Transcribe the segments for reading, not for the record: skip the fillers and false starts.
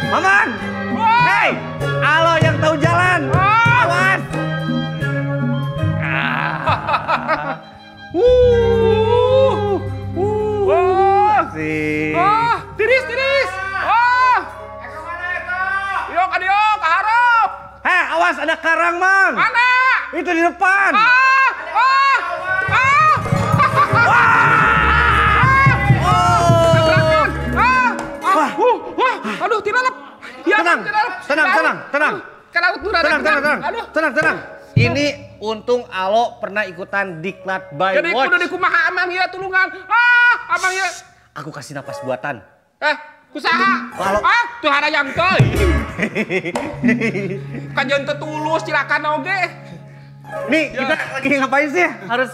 Mamang, hey, Alo yang tahu jalan, awas. Asik. Tiris, tiris. Yo, kadio, kaharep. Hei, awas ada karang, Mang. Mana? Itu di depan. Aduh, tidak. Ya, tenang, tenang, tenang, tenang. Ke laut dulu, tenang, tenang, tenang, tenang, tenang. Ini untung Alo pernah ikutan Diklat by Jadi, Watch. Jadi kudu dikumaha amang ya tulungan. Amang ya. Aku kasih napas buatan. Kusaha? Alo. Tuh harayang teuing. Kajeun teu tulus silakan oge. Nih, kita lagi ngapain sih? Harus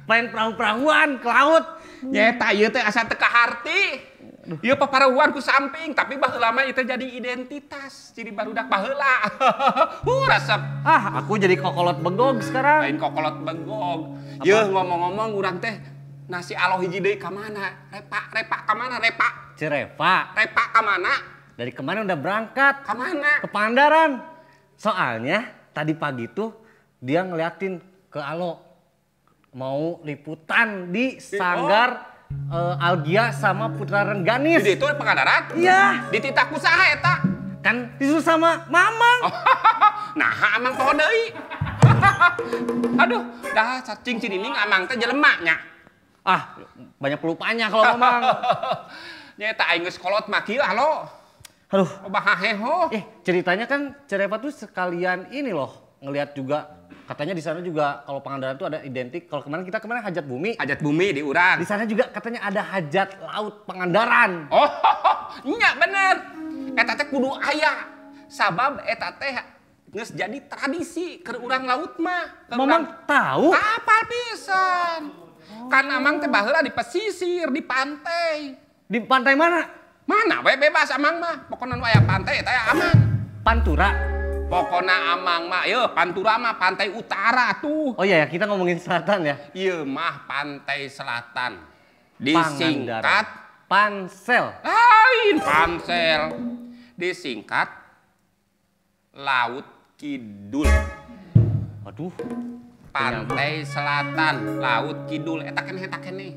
main perahu-perahuan ke laut. Nyeta ieu teh asa teu kaharti. Ieu papareuan ku samping, tapi baheula mah ieu teh jadi identitas, jadi barudak baheula. Resep. Aku jadi kokolot begog sekarang. Lain kokolot begog. Yeuh ngomong-ngomong urang teh nasi alo hiji deui ka mana? Repa, repa ka mana? Repa. Cirepa. Repa ka mana? Dari kemarin udah berangkat. Ka mana? Ke Pangandaran. Soalnya tadi pagi tuh dia ngeliatin ke Alo mau liputan di sanggar Algia sama Putra Rengganis. Di itu Pangandaran? Iya. Di titah kusaha eta? Kan disuruh sama Mamang. Nah, amang poho deui. Aduh, dah cacing cinining amang teh jelema nya. Banyak pelupanya kalau Mamang. Nya eta aing geus kolot mah kieu Alo. Aduh, loba haheho. Ceritanya kan Cereva tuh sekalian ini loh, ngelihat juga. Katanya di sana juga kalau Pangandaran tuh ada identik. Kalau kemarin kita kemarin hajat bumi. Hajat bumi di urang. Di sana juga katanya ada hajat laut Pangandaran. Oh, nya bener. Eta teh kudu aya. Sabab eta teh geus jadi tradisi keur urang laut mah. Mamang tahu? Apal pisan. Kan amang teh baheula di pesisir, di pantai. Di pantai mana? Mana we bebas amang mah. Pokona nu aya pantai eta ya amang. Pantura. Pokona amang mah, yeuh Pantura mah pantai utara tuh. Oh iya ya, kita ngomongin selatan ya. Iya mah pantai selatan. Disingkat Pansel. Lain Pansel. Disingkat Laut Kidul. Aduh. Pantai Selatan, Laut Kidul, eta keneh eta keneh.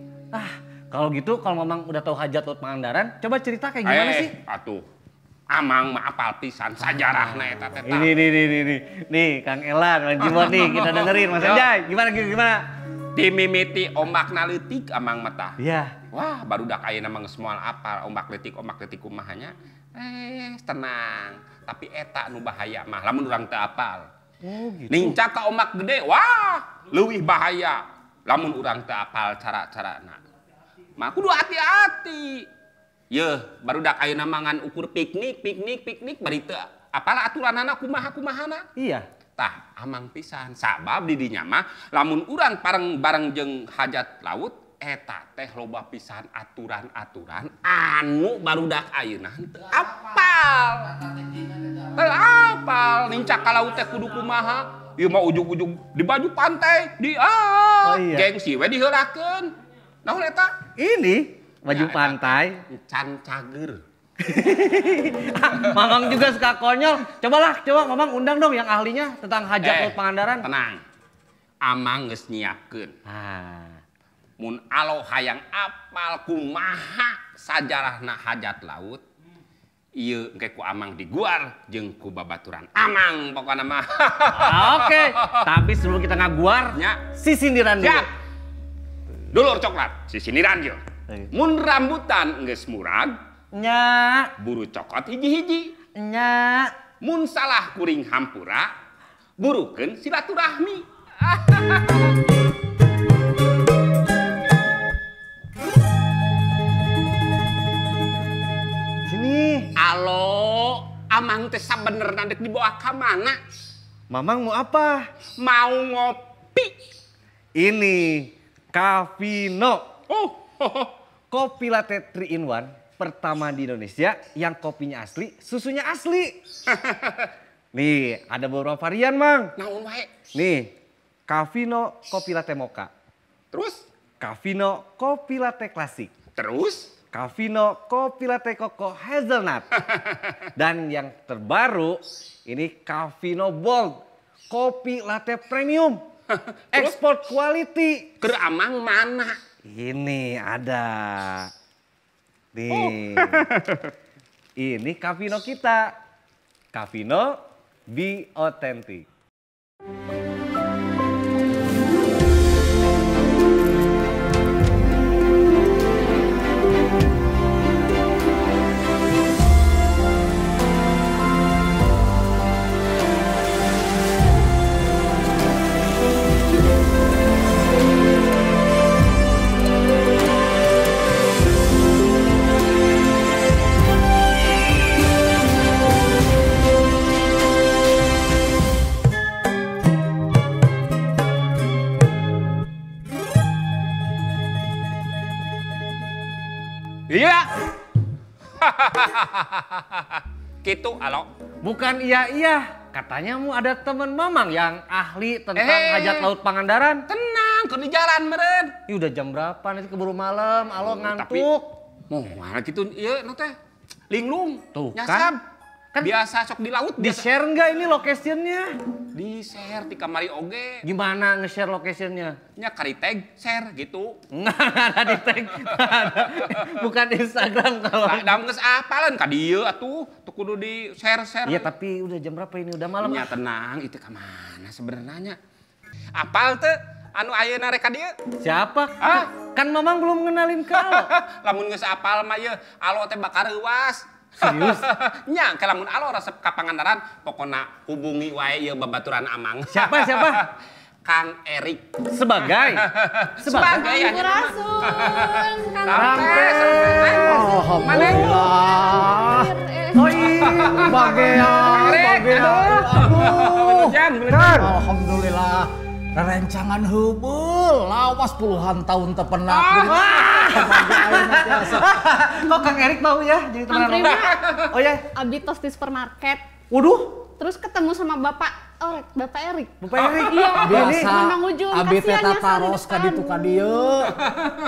Kalau gitu kalau Mamang udah tahu hajat laut Pangandaran, coba cerita kayak gimana sih? Atuh. Amang mah apal pisan sajarahna eta teh. Ini nih. Nih Kang Elan, Mang Jimot nih kita dengerin Mas Anjay. Gimana gimana? Dimimiti ombakna leutik amang mah tah. Iya. Wah, barudak ayeuna mah geus moal apal ombak leutik kumaha nya. Tenang. Tapi eta nu bahaya mah lamun urang teu apal. Oh gitu. Nincak ka ombak gede, wah, leuwih bahaya lamun urang teu apal cara-carana. Mah kudu hati-hati. Yeuh, barudak ayeuna mah ngan ukur piknik, piknik, bari teu apal aturanana kumaha-kumahana. Iya. Tah, amang pisan. Sabab di dinya mah lamun urang bareng-bareng jeung hajat laut eta teh loba pisan aturan-aturan anu barudak ayeuna teu apal. Teu apal nincak ka laut teh kudu kumaha. Ieu mah ujug-ujug di baju pantai, di iya. Gengsi we diheulakeun. Naon eta? Ini baju ya, pantai can cager. Mamang juga suka konyol. Cobalah, coba Mamang undang dong yang ahlinya tentang hajat laut Pangandaran. Tenang. Amang geus nyiapkeun. Mun alo hayang apal kumaha sajarahna hajat laut, ieu engke ku Amang diguar jeung ku babaturan Amang pokona mah. Oke, tapi sebelum kita ngaguar, nya sisindiran dulu. Siap. Dulur coklat, sisindiran ieu. Mun rambutan geus murag, nya buru cokot hiji-hiji, nya mun salah kuring hampura, burukeun silaturahmi. Sini. Alo, Amang teh sabenerna dek dibawa ka mana? Mamang mau apa? Mau ngopi. Ini Cavino. Oh, kopi latte 3 in 1 pertama di Indonesia yang kopinya asli, susunya asli. Nih, ada beberapa varian, Mang. Naon wae? Nih, Cavino kopi latte mocha. Terus? Cavino kopi latte klasik. Terus? Cavino kopi latte koko hazelnut. Dan yang terbaru, ini Cavino Bold kopi latte premium. Export quality. Keur Amang mana? Ini ada. Nih. Oh. Ini Cavino kita. Cavino, be authentic. Iya. Gitu, alo. Bukan iya-iya. Katanya mau ada teman Mamang yang ahli tentang hajat laut Pangandaran. Tenang, ke di jalan meren. Ini udah jam berapa? Nanti keburu malam, alo ngantuk. Tapi, mau gitu, iya nanti. Linglung, tuh nyasab. Kan biasa sok di laut. Di-share nggak ini location-nya? Di-share di kamari oge. Gimana nge-share location-nya? Nya kari tag, share gitu. Nggak ada di tag. Bukan Instagram kalau. Da geus apalan ka dieu atuh, teu kudu di-share-share. Iya, tapi udah jam berapa ini? Udah malam. Nya tenang, itu ka mana sebenarnya? Apal teu anu ayeuna rek ka dieu? Siapa? Ah? Kan Mamang belum ngenalin ka alo. Lamun geus apal mah ieu, alo teh bakal reuas. Serius? Nya, lamun alo resep ka Pangandaran, pokona hubungi wae ieu babaturan Amang. Siapa siapa? Kang Erik. Sebagai Sampurasun. Kang Rampes. Alhamdulillah. Oh iya, bagea, bagea. Aduh. Alhamdulillah. Rerencangan heubeul lawas puluhan tahun tepenak. Kok Kang Erik mau ya jadi teman Prima? Oh ya, abdi tos di supermarket. Waduh. Terus ketemu sama Bapak Bapak Erik. Bapak Erik. Iya. Biasa. Abi teh tataros ka ditu ka dieu.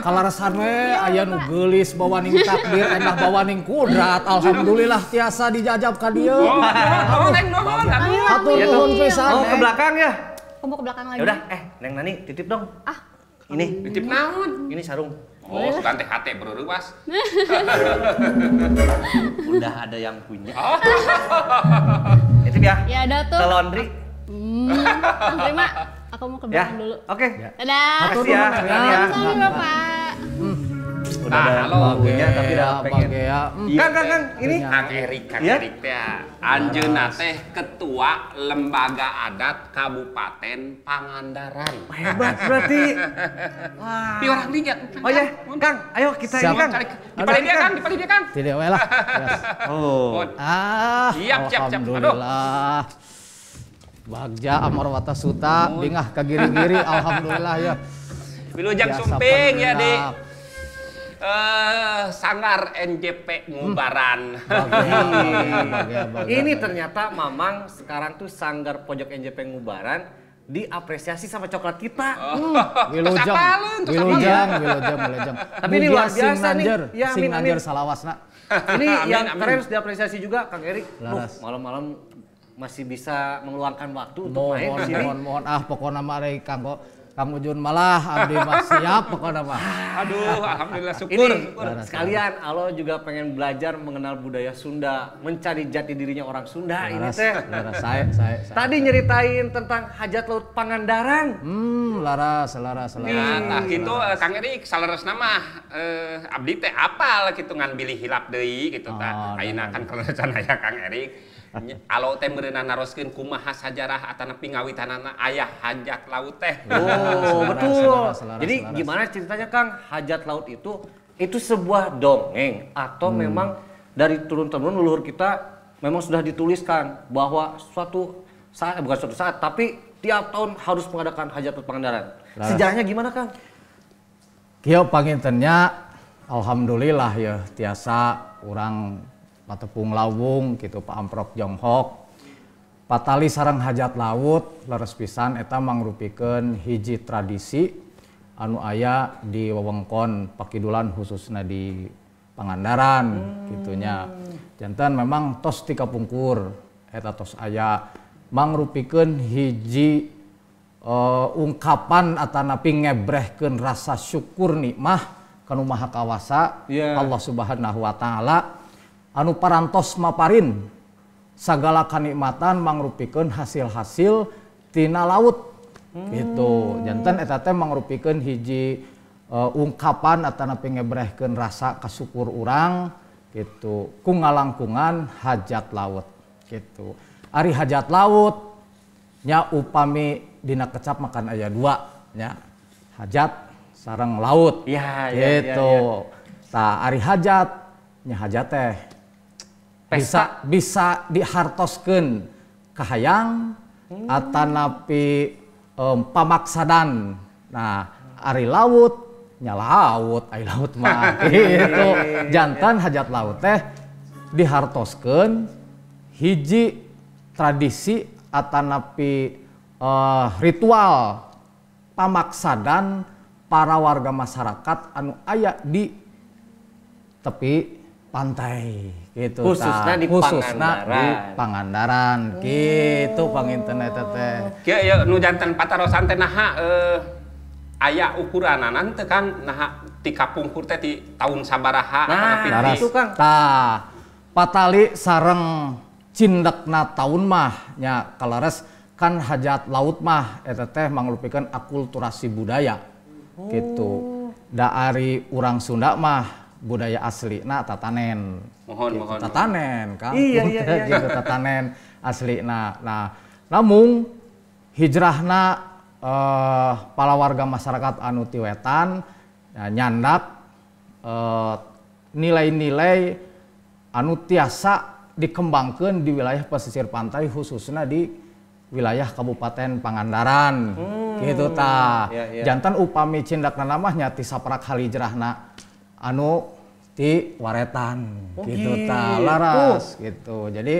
Kalaresan we aya nu geulis bawaning takdir, endah bawaning kudrat. Alhamdulillah tiasa dijajab ka dieu. Nuhun, nuhun. Hatur nuhun pisan. Oh, ke belakang ya? Aku mau ke belakang lagi. Ya udah, Neng Nani titip dong. Ah. Ini. Titip naon? Ini sarung. Oh, sugan teh hate bereuwas. Udah ada yang punya. Oh. Titip ya. Ya udah tuh. Ke laundry. Kang Prima, aku mau ke belakang ya. Dulu. Oke. Ya. Dadah. Makasih ya. Sama-sama Bapak. Udah ada punya tapi udah pengen. Kang, Kang, Kang, ini Kang Erik, Kang Erik teh. Anjeunna teh Ketua Lembaga Adat Kabupaten Pangandaran. Hebat berarti. Wah. Pi orang dinya. Oh ya, Kang, ayo kita ini Kang. Dipalih dia Kang, dipalih dia Kang. Tidak we lah. Oh. Ah, siap, siap, siap. Alhamdulillah. Bagja Amarwata Suta, bingah ka giri-giri, alhamdulillah ya. Wilujeng sumping ya, Dik. Sanggar NJP Ngubaran. Ini ternyata Mamang sekarang tuh Sanggar Pojok NJP Ngubaran diapresiasi sama coklat kita. Wilujeng, wilujeng, wilujeng, wilujeng. Tapi ini luar biasa nih. Ya, sing nanjer salawasna. Ini Amin, yang amin. keren harus diapresiasi juga Kang Erik. Duh, Laras. malam-malam masih bisa meluangkan waktu untuk main Mohon di sini. mohon ah pokona mah ari kanggo Kang Ujun malah abdi mah siap pokona mah. Aduh, alhamdulillah syukur. Ini Syukur. sekalian Alo juga pengen belajar mengenal budaya Sunda, mencari jati dirinya orang Sunda ini Laras, teh. laras saya. Tadi nyeritain tentang hajat laut Pangandaran. Laras, laras, laras. Ya, nah gitu Kang Erik saleresna mah abdi teh apal kitu ngan bilih hilap deui gitu tah. Oh, Ayeuna kan kaleresan aya Kang Erik. Alo teh meureunna naroskeun kumaha sajarah atanapi ngawitanana aya hajat laut teh. Oh, Selaras, betul. selaras, selaras, Jadi selaras. gimana ceritanya Kang? Hajat laut itu sebuah dongeng atau memang dari turun-temurun leluhur kita memang sudah dituliskan bahwa suatu saat bukan suatu saat tapi tiap tahun harus mengadakan hajat laut Pangandaran. Laras. Sejarahnya gimana Kang? Kieu pangintennya alhamdulillah ya tiasa urang patepung lawung gitu Pak Amprok Jonghok. Patali sareng hajat laut leres pisan eta mangrupikeun hiji tradisi anu aya di wewengkon Pakidulan khususna di Pangandaran gitunya. Janten memang tos ti kapungkur eta tos aya mangrupikeun hiji ungkapan atanapi ngebrehkeun rasa syukur nikmah kanu Maha Kawasa Yeah. Allah Subhanahu wa taala anu parantos maparin sagala kanikmatan mangrupikeun hasil-hasil tina laut gitu. Janten eta teh mangrupikeun hiji ungkapan atanapi ngebrehkeun rasa kasyukur urang gitu ku ngalangkungan hajat laut gitu. Ari hajat laut nya upami dina kecap makan aya dua nya hajat sareng laut Ya, ya, gitu. ya, ya. Tah ari hajat nya hajat teh Pesta. bisa dihartoskeun kahayang atanapi pamaksadan. Nah, ari laut nya laut, ari laut mah gitu. Jantan hajat laut teh dihartoskeun hiji tradisi atanapi ritual pamaksadan para warga masyarakat anu aya di tepi pantai gitu Khususna tah. di Khususna di Pangandaran. Pangandaran gitu panginten eta teh. Kieu ya nu janten patarosan teh naha aya ukuranana teu Kang naha ti kapungkur teh ti taun sabaraha Nah, atanapi Laras. ti itu, Kang. Tah, patali sareng cindekna taun mah nya kalares kan hajat laut mah eta teh mangrupikeun akulturasi budaya gitu. Da ari urang Sunda mah budaya aslina tatanen. Mohon, gitu, mohon, tatanen Kang. Iya, iya, iya. Gitu tatanen aslina. Nah, namun hijrahna para warga masyarakat anu ti wetan ya, nyandak nilai-nilai anu tiasa dikembangkeun di wilayah pesisir pantai khususnya di wilayah Kabupaten Pangandaran gitu tah. Ya, ya. Jantan upami cindakna mah nya ti saprak halijrahna anu ti waretan Oh, gitu tah gitu. laras gitu. Jadi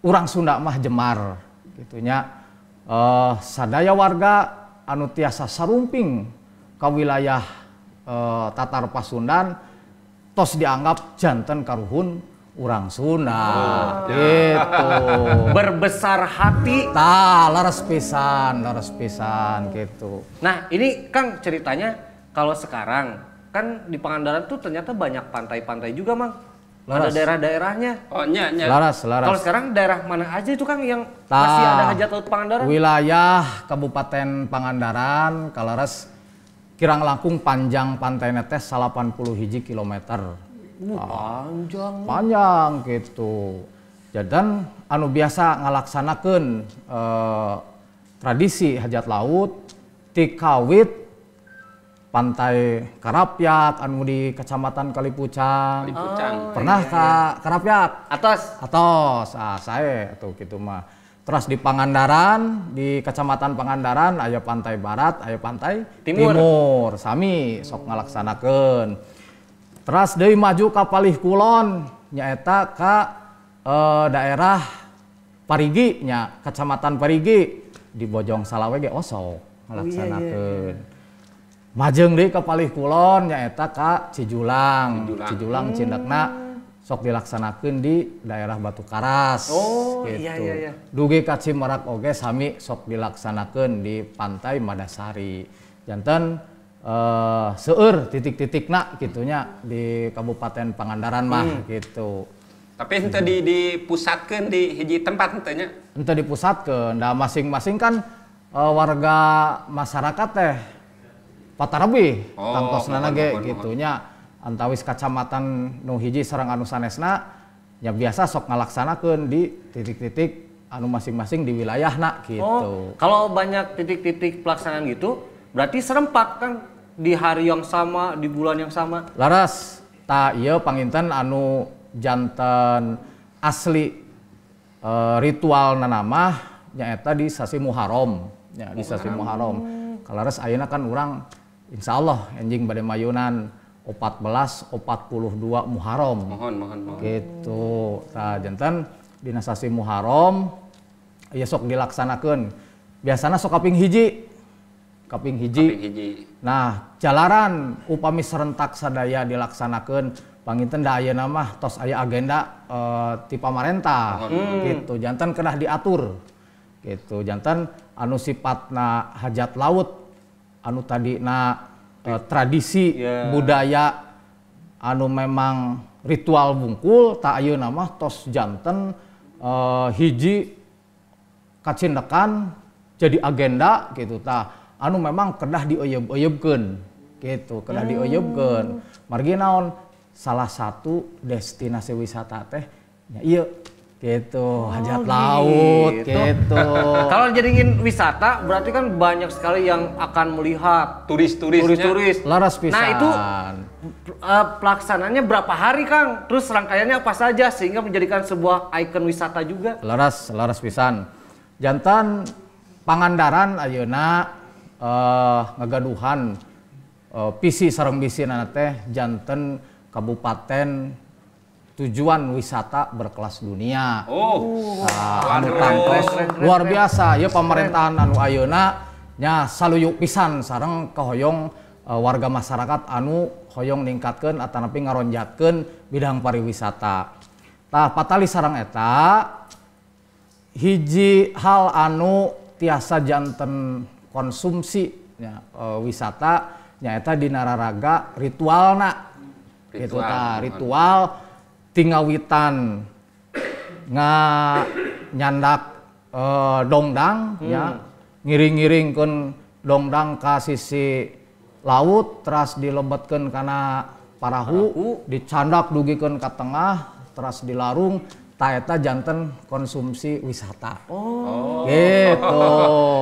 urang Sunda mah jemar gitunya sadaya warga anu tiasa sarumping ka wilayah Tatar Pasundan tos dianggap janten karuhun urang Sunda gitu. Berbesar hati. Tah laras pisan gitu. Nah, ini Kang ceritanya kalau sekarang kan di Pangandaran tuh ternyata banyak pantai-pantai juga, Mang. Ada Laras. daerah-daerahnya. Oh nya nya. Laras, laras. Kalau sekarang daerah mana aja itu Kang yang Tah, masih ada hajat laut Pangandaran? Wilayah Kabupaten Pangandaran kalares kirang langkung panjang pantainya teh 81 kilometer. Panjang. Panjang gitu. Jadan anu biasa ngalaksanakeun tradisi hajat laut ti kawit pantai Karapyak anu di Kecamatan Kalipucang. Kalipucang. Pernah ka Karapyak? Atas. Atos, ah saya tuh gitu mah. Terus di Pangandaran, di Kecamatan Pangandaran aya pantai barat, aya pantai Timur. timur. Sami sok ngalaksanakeun. Terus deui maju ka Palih Kulon, nyaeta ka daerah Parigi nya, Kecamatan Parigi di Bojong Salawe ge osok ngalaksanakeun. Majeng deui ka Palih Kulon nyaeta ka Cijulang. Cijulang. Cijulang cindekna sok dilaksanakeun di daerah Batu Karas. Oh, gitu. Iya. Dugi ka Cimerak oge sami sok dilaksanakeun di Pantai Madasari. Janten seueur titik-titikna gitunya di Kabupaten Pangandaran mah gitu. Tapi henteu dipusatkeun di hiji tempat henteu nya. Henteu dipusatkeun, da masing-masing kan warga masyarakat teh patarebih tangtosna ge gitunya. Antawis kacamatan nu hiji sareng anu sanesna ya biasa sok ngalaksanakeun di titik-titik anu masing-masing di wilayahna gitu. Oh, kalau banyak titik-titik pelaksanaan gitu berarti serempak kan di hari yang sama, di bulan yang sama. Laras, ta ieu panginten anu janten asli ritual mah nyaeta di sasi Muharram, ya di sasi Muharram. Kalares ayeuna kan urang insyaallah enjing bade mayunan 1442 Muharram. Mohon. Gitu. Tah janten dina sasi Muharram ieu sok dilaksanakeun. Biasana sok kaping hiji. Kaping hiji. Nah, jalaran upami serentak sadaya dilaksanakeun panginten da ayeuna mah tos aya agenda ti pamarentah gitu. Janten kedah diatur. Gitu. Janten anu sifatna hajat laut anu tadina tradisi budaya anu memang ritual bungkul tak ayeuna mah tos janten hiji kacindekan jadi agenda gitu tah anu memang kedah dieuyeup-euyeupeun gitu, kedah dieuyeupeun. Margi naon salah satu destinasi wisata teh nya ieu gitu, hajat laut gitu. Kalau jadiin wisata berarti kan banyak sekali yang akan melihat turis-turis. Laras pisan. Nah, itu pelaksanaannya berapa hari, Kang? Terus rangkaiannya apa saja sehingga menjadikan sebuah ikon wisata juga? Laras pisan. Jantan Pangandaran ayeuna ngagaduhan visi sareng misina teh janten kabupaten tujuan wisata berkelas dunia. Oh, nah, anu tangtos luar biasa ya pemerintahan anu ayeuna nya saluyuk pisan sareng kahoyong warga masyarakat anu hoyong ningkatkeun atanapi ngaronjatkeun bidang pariwisata. Tah patali sareng eta hiji hal anu tiasa janten konsumsi nya, wisata nyaeta dina raraga ritualna. Gitu tah, ritual tingawitan nga nyandak dongdang ya, ngiring-ngiringkeun dongdang ka sisi laut teras dilebetkeun kana parahu, dicandak dugikeun ka tengah teras dilarung ta eta janten konsumsi wisata. Oh. Gitu.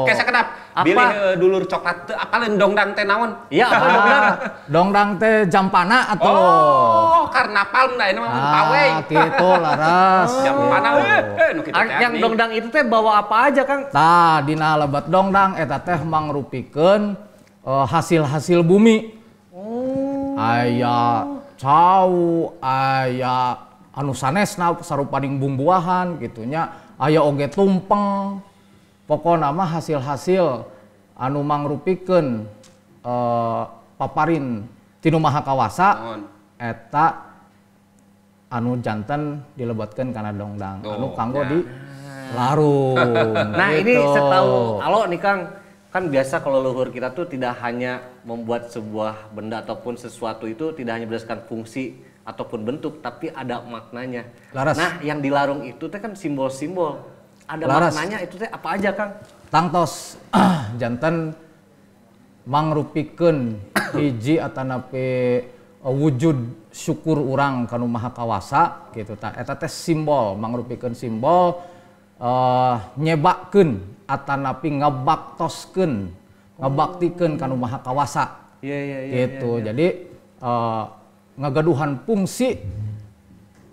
Kayak sakedap bilih dulur coklat teu apaleun dongdang teh naon? Iya, apa dongdang? Dongdang teh jampana atuh. Oh, karnaval da ini mah pawe. Gitu laras. Jampana nu kitu teh. Yang dongdang itu teh bawa apa aja, Kang? Tah, dina lebet dongdang eta teh mangrupikeun hasil-hasil bumi. Oh. Aya cau, aya anu sanesna sarupaning bumbuahan gitunya, aya oge tumpeng. Pokona mah hasil-hasil anu mangrupikeun paparin tinu Maha Kawasa eta anu janten dilebetkeun kana dongdang anu kanggo di larung. Nah, gitu. Ini setahu Alo nih Kang, kan biasa kalau leluhur kita tuh tidak hanya membuat sebuah benda ataupun sesuatu itu tidak hanya berdasarkan fungsi ataupun bentuk, tapi ada maknanya. Laras. Nah, yang dilarung itu teh kan simbol-simbol. Ada laras. Maknanya itu teh apa aja, Kang? Tangtos janten mangrupikeun hiji atanapi wujud syukur urang kanu Maha Kawasa gitu tah. Eta teh simbol, mangrupikeun simbol nyebakeun atanapi ngabaktoskeun, ngabaktikeun kanu Maha Kawasa. Iya, gitu. Iya. Jadi ngagaduhan fungsi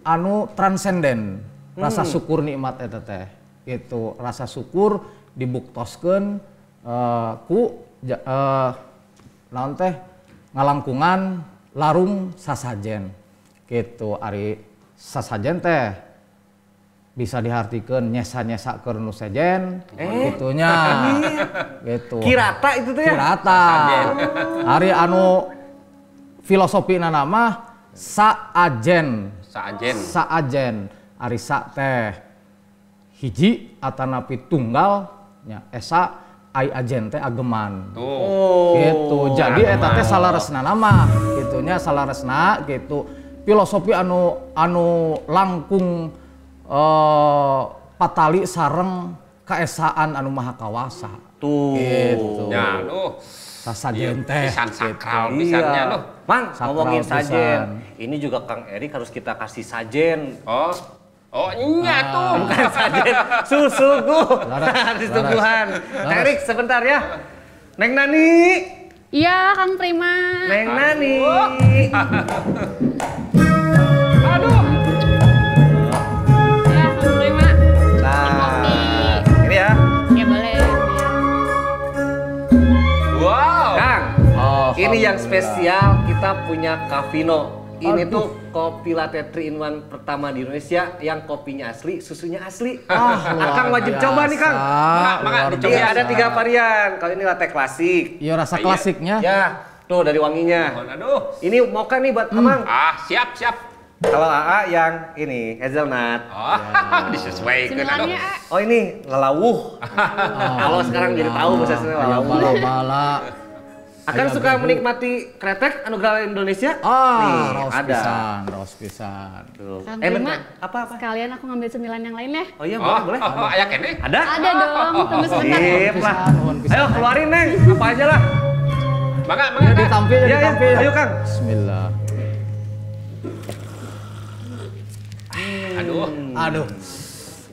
anu transenden, rasa syukur nikmat eta teh gitu, rasa syukur dibuktoskeun ku naon teh ngalangkungan larung sasajen gitu. Ari sasajen teh bisa dihartikeun nyesa-nyesa keur nu sejen gitunya. Gitu. Kirata itu teh ya? Kirata. Ari anu filosofi mah saajen. Saajen. Saajen ari sa teh hiji atanapi tunggal nya esa ai ajen teh ageman. Tuh. Gitu. Jadi eta teh salaresna mah kitu nya salaresna gitu. Filosofi anu langkung patali sareng kaesaan anu maha kawasa. Tuh. Gitu. Ya, aduh. Sajen teh pisan sakral pisannya loh. Mang, ngomongin sajen. Ini juga Kang Erik harus kita kasih sajen. Oh. Oh, iya tuh. Bukan sajen, susugu. Harus suguhan. Kang Erik sebentar ya. Neng Nani. Iya, Kang Prima. Neng Nani. Aduh. Ya, Kang Prima. Nah, ini ya. Ya boleh. Wow. Kang, ini yang spesial kita punya Cavino. Ini tuh kopi latte 3 in 1 pertama di Indonesia yang kopinya asli, susunya asli. Akang wajib coba nih, Kang. Maka dicoba. Ada 3 varian. Kalau ini latte klasik. Iya, rasa klasiknya. Ya, tuh dari wanginya. Aduh. Ini mocha nih buat Amang. Ah, siap, siap. Kalau AA yang ini hazelnut. Oh, disesuaikan. Aduh. Oh, ini lalawuh. Kalau sekarang jadi tahu bahasa lalawuh. Bala. Akan suka menikmati kretek anugerah Indonesia? Ah, nih, raos ada. Pisan, raos pisan. Tuh. Kang Prima, apa? Sekalian aku ngambil cemilan yang lain ya. Oh iya, boleh, boleh. Oh, aya kene? Ada? Ada dong, tunggu sebentar. Sip lah. Ayo keluarin, Neng, apa aja lah. Mangga, mangga. Ditampil, ya, ditampil. Ayo, Kang. Bismillah. Aduh. Aduh.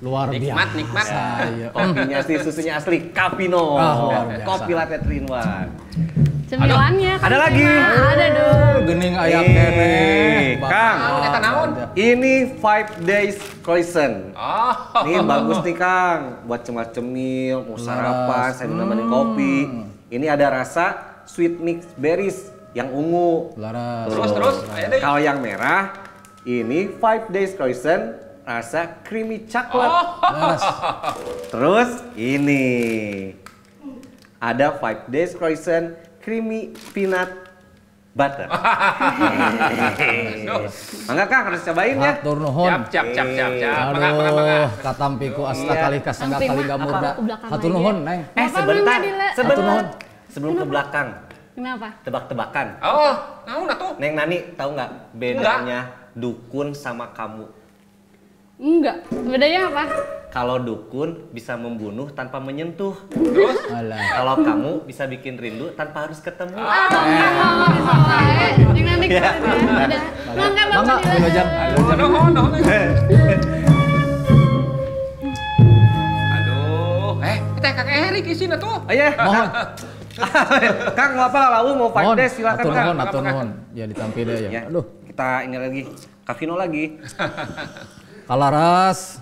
Luar biasa. Nikmat, nikmat. Kopinya asli, susunya asli, Cavino. Kopi latte 3 in 1. Cemilannya. Ada lagi. Ada dong. Gening ayam kene. Kang, ini 5 days croissant. Ini bagus nih, Kang. Buat cemil-cemil, mau sarapan, sambil nemenin kopi. Ini ada rasa sweet mix berries yang ungu. Terus, terus. Kalau yang merah, ini 5 days croissant rasa creamy coklat. Terus ini ada 5 days croissant creamy peanut butter. Mangga Kang, harus cobain ya. Hatur nuhun. Siap, siap, siap, siap. Aduh, katampiku asta kali kasangga kali gamurda. Hatur nuhun, Neng. Sebentar, sebentar. Sebelum ke belakang. Kenapa? Tebak-tebakan. Oh, naon atuh? Neng Nani, tahu nggak bedanya dukun sama kamu? Enggak. Bedanya apa? Kalau dukun bisa membunuh tanpa menyentuh. Terus? Kalau kamu bisa bikin rindu tanpa harus ketemu. Mangga, Bapak. Aduh, teh Kang Erik isina tuh. Iya. Mohon. Kang mau apa lalu mau 5 days silakan Kang. Atur nuhun. Ya ditampil deh ya. Aduh, kita ini lagi Cavino lagi. Kalaras.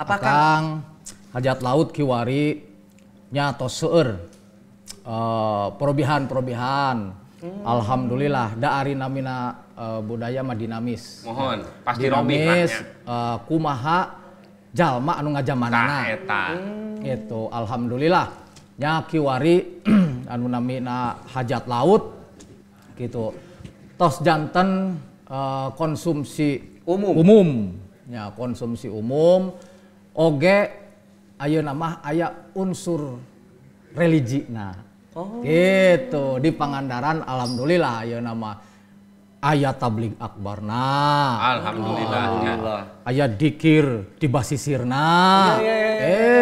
Apa Kang? Hajat laut kiwari nya tos seueur. Perobihan-perobihan. Alhamdulillah da ari namina budaya mah dinamis. Mohon, pasti dinamis, kumaha jalma anu ngajamanana. Eta. Gitu, alhamdulillah nya kiwari anu namina hajat laut gitu. Tos janten konsumsi umum. Ya, konsumsi umum oge ayeuna mah aya unsur religi nah. Gitu di Pangandaran alhamdulillah ayeuna mah aya tabligh akbarna. Alhamdulillah. Aya dikir di basisirna.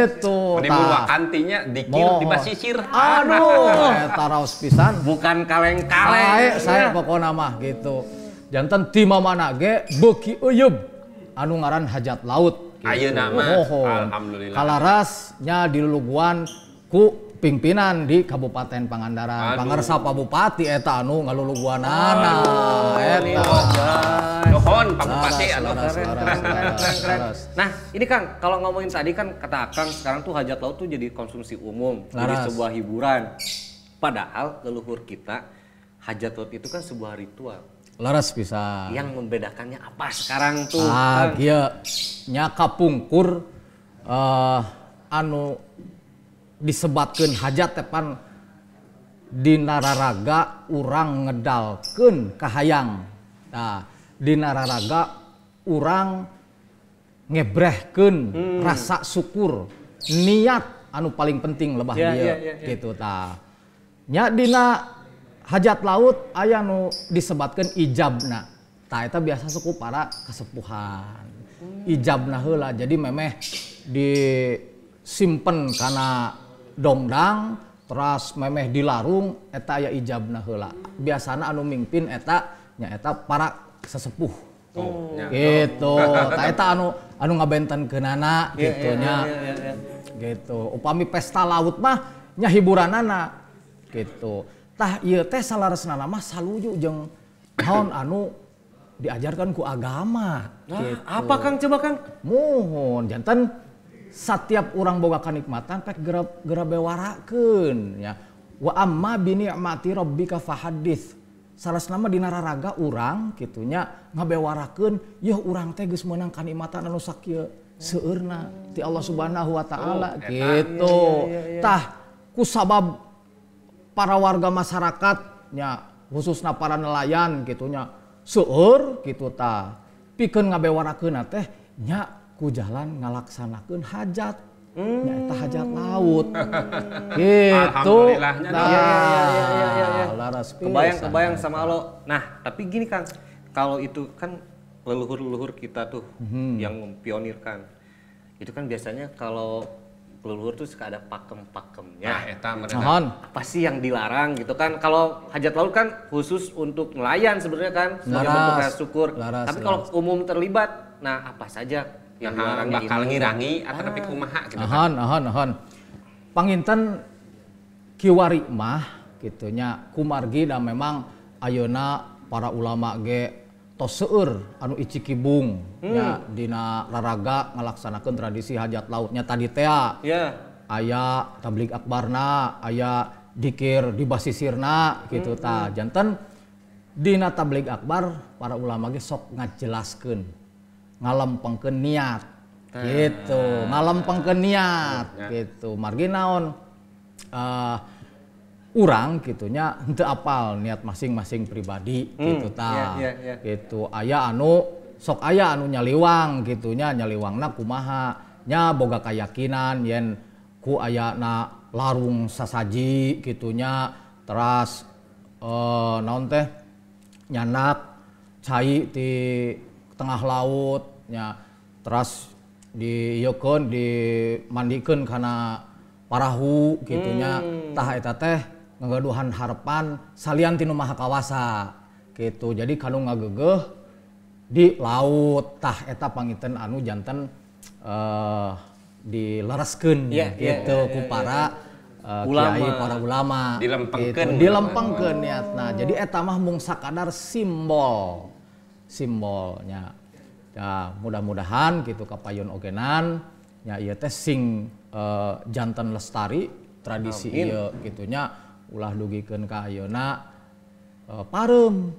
Itu tah. Kantinya dikir di basisir. Aduh, eta raos pisan. Bukan kaleng-kaleng. Saya pokona mah gitu. Janten ti mamana ge beuki euyeub anu ngaran hajat laut. Gitu. Ayeuna mah alhamdulillah. Kalaras nya diluluguan ku pimpinan di Kabupaten Pangandaran. Pangarsa Pak Bupati eta anu ngaluluguanana eta. Nuhun Pak Bupati anu. Nah, ini Kang, kalau ngomongin tadi kan kata Akang sekarang tuh hajat laut tuh jadi konsumsi umum, jadi sebuah hiburan. Padahal leluhur kita hajat laut itu kan sebuah ritual. Laras pisan. Yang membedakannya apa sekarang tuh? Ah, kieu nya kapungkur anu disebatkeun hajat teh pan dina raraga urang ngedalkeun kahayang. Nah, dina raraga urang ngebrehkeun rasa syukur, niat anu paling penting lebah dieu gitu tah. Nya dina hajat laut aya nu disebatkeun ijabna. Tah eta biasa suku para kasepuhan. Ijabna heula jadi memeh disimpen kana dongdang teras memeh dilarung eta aya ijabna heula. Biasana anu mingpin eta nyaeta para sesepuh. Gitu. Tah eta anu ngabentenkeunana gitu nya. Gitu. Upami pesta laut mah nya hiburanana gitu. Tah ieu teh salaresna mah saluju jeung naon anu diajarkan ku agama. Nah, gitu. Apa Kang coba Kang? Muhun janten setiap urang boga kanikmatan pek geura bewarakeun ya. Wa amma bi ni'mati rabbika fahaddits. Salasna mah dina raraga urang kitu nya ngabewarakeun yeuh urang teh geus meunang kanikmatan anu sakieu seueurna ti Allah Subhanahu wa taala gitu. Tah kusabab para warga masyarakat nya khususna para nelayan kitu nya seueur kitu tah pikeun ngabewarakeunna teh nya ku jalan ngalaksanakeun hajat nyaeta hajat laut gitu. Alhamdulillahnya. Nah, ya. Laras kebayang sama lo. Nah, tapi gini Kang, kalau itu kan leluhur-leluhur kita tuh yang mempionirkan. Itu kan biasanya kalau leluhur tuh suka ada pakem-pakemnya. Nah, eta merenang. Apa sih yang dilarang gitu kan? Kalau hajat laut kan khusus untuk nelayan sebenarnya kan, sebagai bentuk rasa syukur. Laras, tapi kalau umum terlibat, nah apa saja yang dilarang bakal ngirangi atau tapi kumaha gitu. Ahan. Panginten kiwari mah gitu nya kumargi da memang ayeuna para ulama ge tos seueur anu icikibung nya dina raraga ngalaksanakeun tradisi hajat lautnya tadi tea. Aya tabligh akbarna, aya dikir di basisirna gitu tah. Janten dina tabligh akbar para ulama ge sok ngajelaskeun ngalempengkeun niat gitu, ngalempengkeun niat gitu. Margi naon urang gitunya henteu apal niat masing-masing pribadi gitu tah. Gitu aya anu sok aya anu nyaliwang gitunya, nyaliwangna kumaha nya boga kayakinan yen ku ayana larung sasaji gitunya teras naon teh nyanak cai di tengah laut nya teras diieukeun dimandikeun kana parahu gitunya tah eta teh ngagaduhan harapan salian ti nu maha kawasa gitu. Jadi kanu ngageugeuh di laut tah eta panginten anu janten dilereskeun gitu ku para kiai, para ulama dilempengkeun gitu. Dilempengkeun niatna. Jadi eta mah mung sakadar simbol simbolnya. Ya, mudah-mudahan gitu kapayun ogenan nya ieu teh sing janten lestari tradisi ieu gitunya ulah dugikeun ka ayeuna pareum.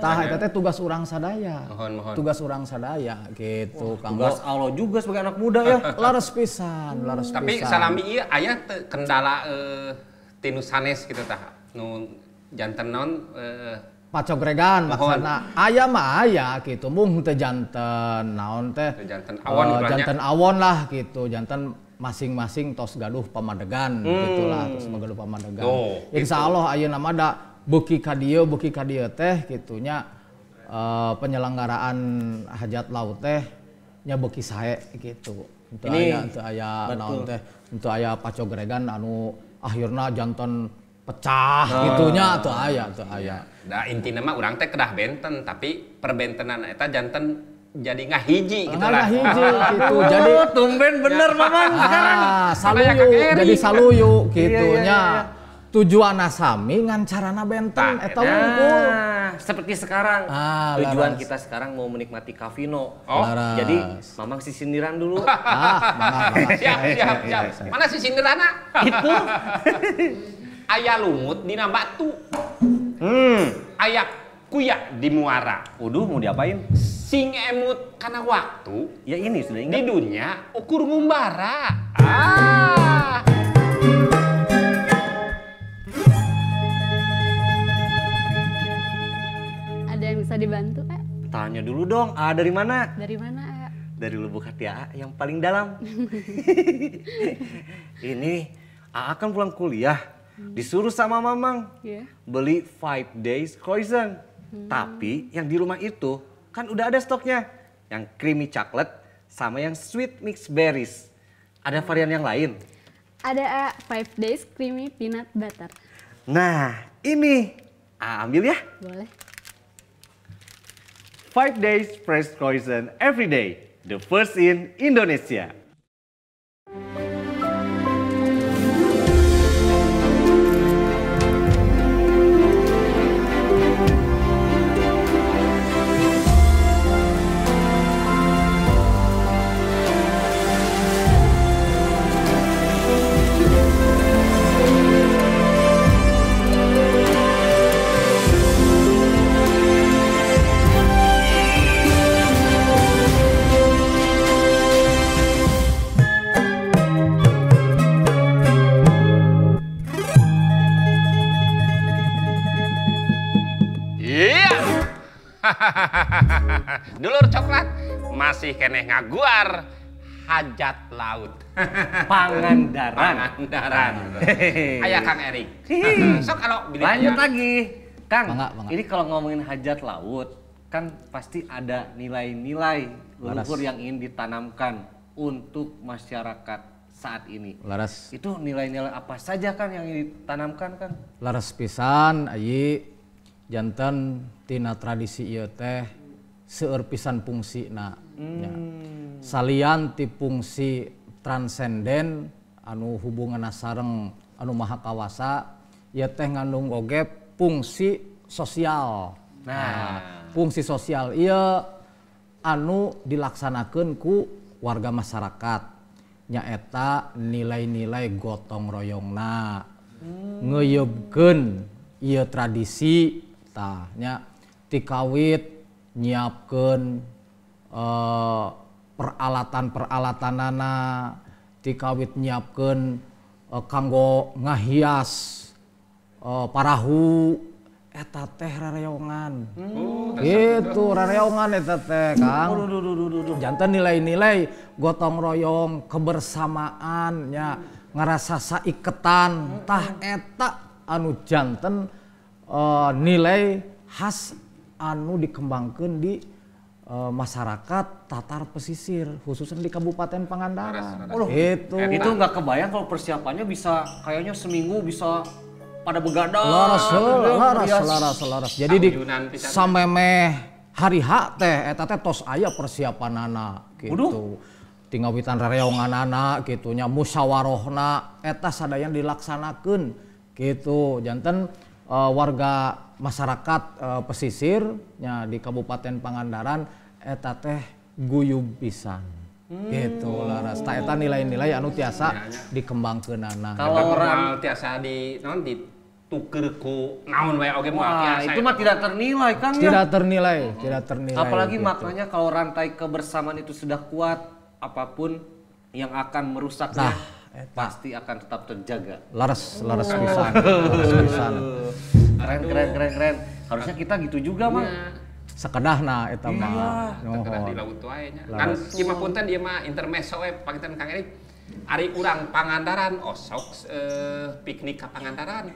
Tah eta teh tugas urang sadaya. Mohon. Tugas urang sadaya gitu. Wah, tugas Allah juga sebagai anak muda ya. Laras pisan, laras pisan. Tapi salami ieu aya teu kendala tinu sanes gitu tah nu janten naon pacogregan maksudna aya mah aya gitu mung teu janten naon teh janten awon janten awon lah gitu janten masing-masing tos gaduh pamadegan gitulah tos gaduh pamadegan. Insyaallah ayeuna mah da beuki ka dieu teh gitunya penyelenggaraan hajat laut teh nya beuki sae gitu. Teu aya naon teh teu aya pacogregan anu akhirna janten pecah gitunya teu aya. Da intina mah urang teh kedah benten tapi perbentenan eta janten jadi ngahiji gitu lah. Ngahiji gitu. Jadi tumben bener Mamang sekarang. Saluyu jadi saluyu gitunya. Tujuanna sami ngan carana benten eta wungkul. Seperti sekarang. Tujuan kita sekarang mau menikmati Kavino. Jadi Mamang si sindiran dulu. Mamang. Siap. Mana si sindirana? Itu. Aya lumut dina batu. Aya kuya di muara. Uduh mau diapain? Sing emut kana waktu. Ya ini sudah ingat. Di dunia ukur ngumbara. Ada yang bisa dibantu, Kak? Tanya dulu dong, A dari mana? Dari mana, A? Dari lubuk hati A yang paling dalam. Ini AA kan pulang kuliah, disuruh sama Mamang beli 5 Days Croissant. Tapi yang di rumah itu kan udah ada stoknya. Yang creamy chocolate sama yang sweet mixed berries. Ada varian yang lain? Ada A, 5 Days Creamy Peanut Butter. Nah, ini A ambil ya. Boleh. 5 Days Fresh Croissant every day. The first in Indonesia. Dulur coklat masih keneh ngaguar hajat laut. Pangandaran. Pangandaran. Aya Kang Erik. Sok kalau lanjut lagi. Kang, mangga, mangga. Ini kalau ngomongin hajat laut kan pasti ada nilai-nilai leluhur yang ingin ditanamkan untuk masyarakat saat ini. Laras. Itu nilai-nilai apa saja kan yang ingin ditanamkan kan? Laras pisan ayi janten tina tradisi ieu teh seueur pisan fungsina. Ya. Salian ti fungsi transenden anu hubunganna sareng anu maha kawasa ieu teh ngandung oge fungsi sosial. Nah, fungsi sosial ieu anu dilaksanakeun ku warga masyarakat nyaeta nilai-nilai gotong royongna, ngeuyeubkeun ieu tradisi tah nya tikawit nyiapkeun peralatan-peralatanana, tikawit nyiapkeun kanggo ngahias parahu eta teh rereongan. Gitu rereongan eta teh Kang. Janten nilai-nilai gotong royong, kebersamaan nya, ngarasa saiketan tah eta anu janten nilai khas anu dikembangkeun di masyarakat Tatar pesisir khususnya di Kabupaten Pangandaran. Itu. Itu nggak kebayang kalau persiapannya bisa kayaknya seminggu bisa pada begadang. Laras, laras, laras, laras. Jadi di samemeh hari H teh eta teh tos aya persiapanana gitu. Tingawitan rereonganana gitu nya, musyawarahna eta sadayana dilaksanakeun gitu. Janten warga masyarakat pesisir nya di Kabupaten Pangandaran eta teh guyub pisan. Gitu laras. Ta eta nilai-nilai anu tiasa dikembangkeunana. Kalau orang tiasa di naon dituker ku naon wae oge moal tiasa. Itu mah tidak ternilai Kang ya. Tidak ternilai, tidak ternilai. Apalagi gitu. Maknanya kalau rantai kebersamaan itu sudah kuat, apapun yang akan merusaknya pasti akan tetap terjaga. Laras, laras pisan. Laras pisan. Keren, keren, keren, keren. Harusnya kita gitu juga, Mang. Sekedahna eta mah. Sekedah di laut wae nya. Kan ieu mah punten ieu mah intermezzo we panginten Kang Erik. Ari urang Pangandaran osok piknik ka Pangandaran.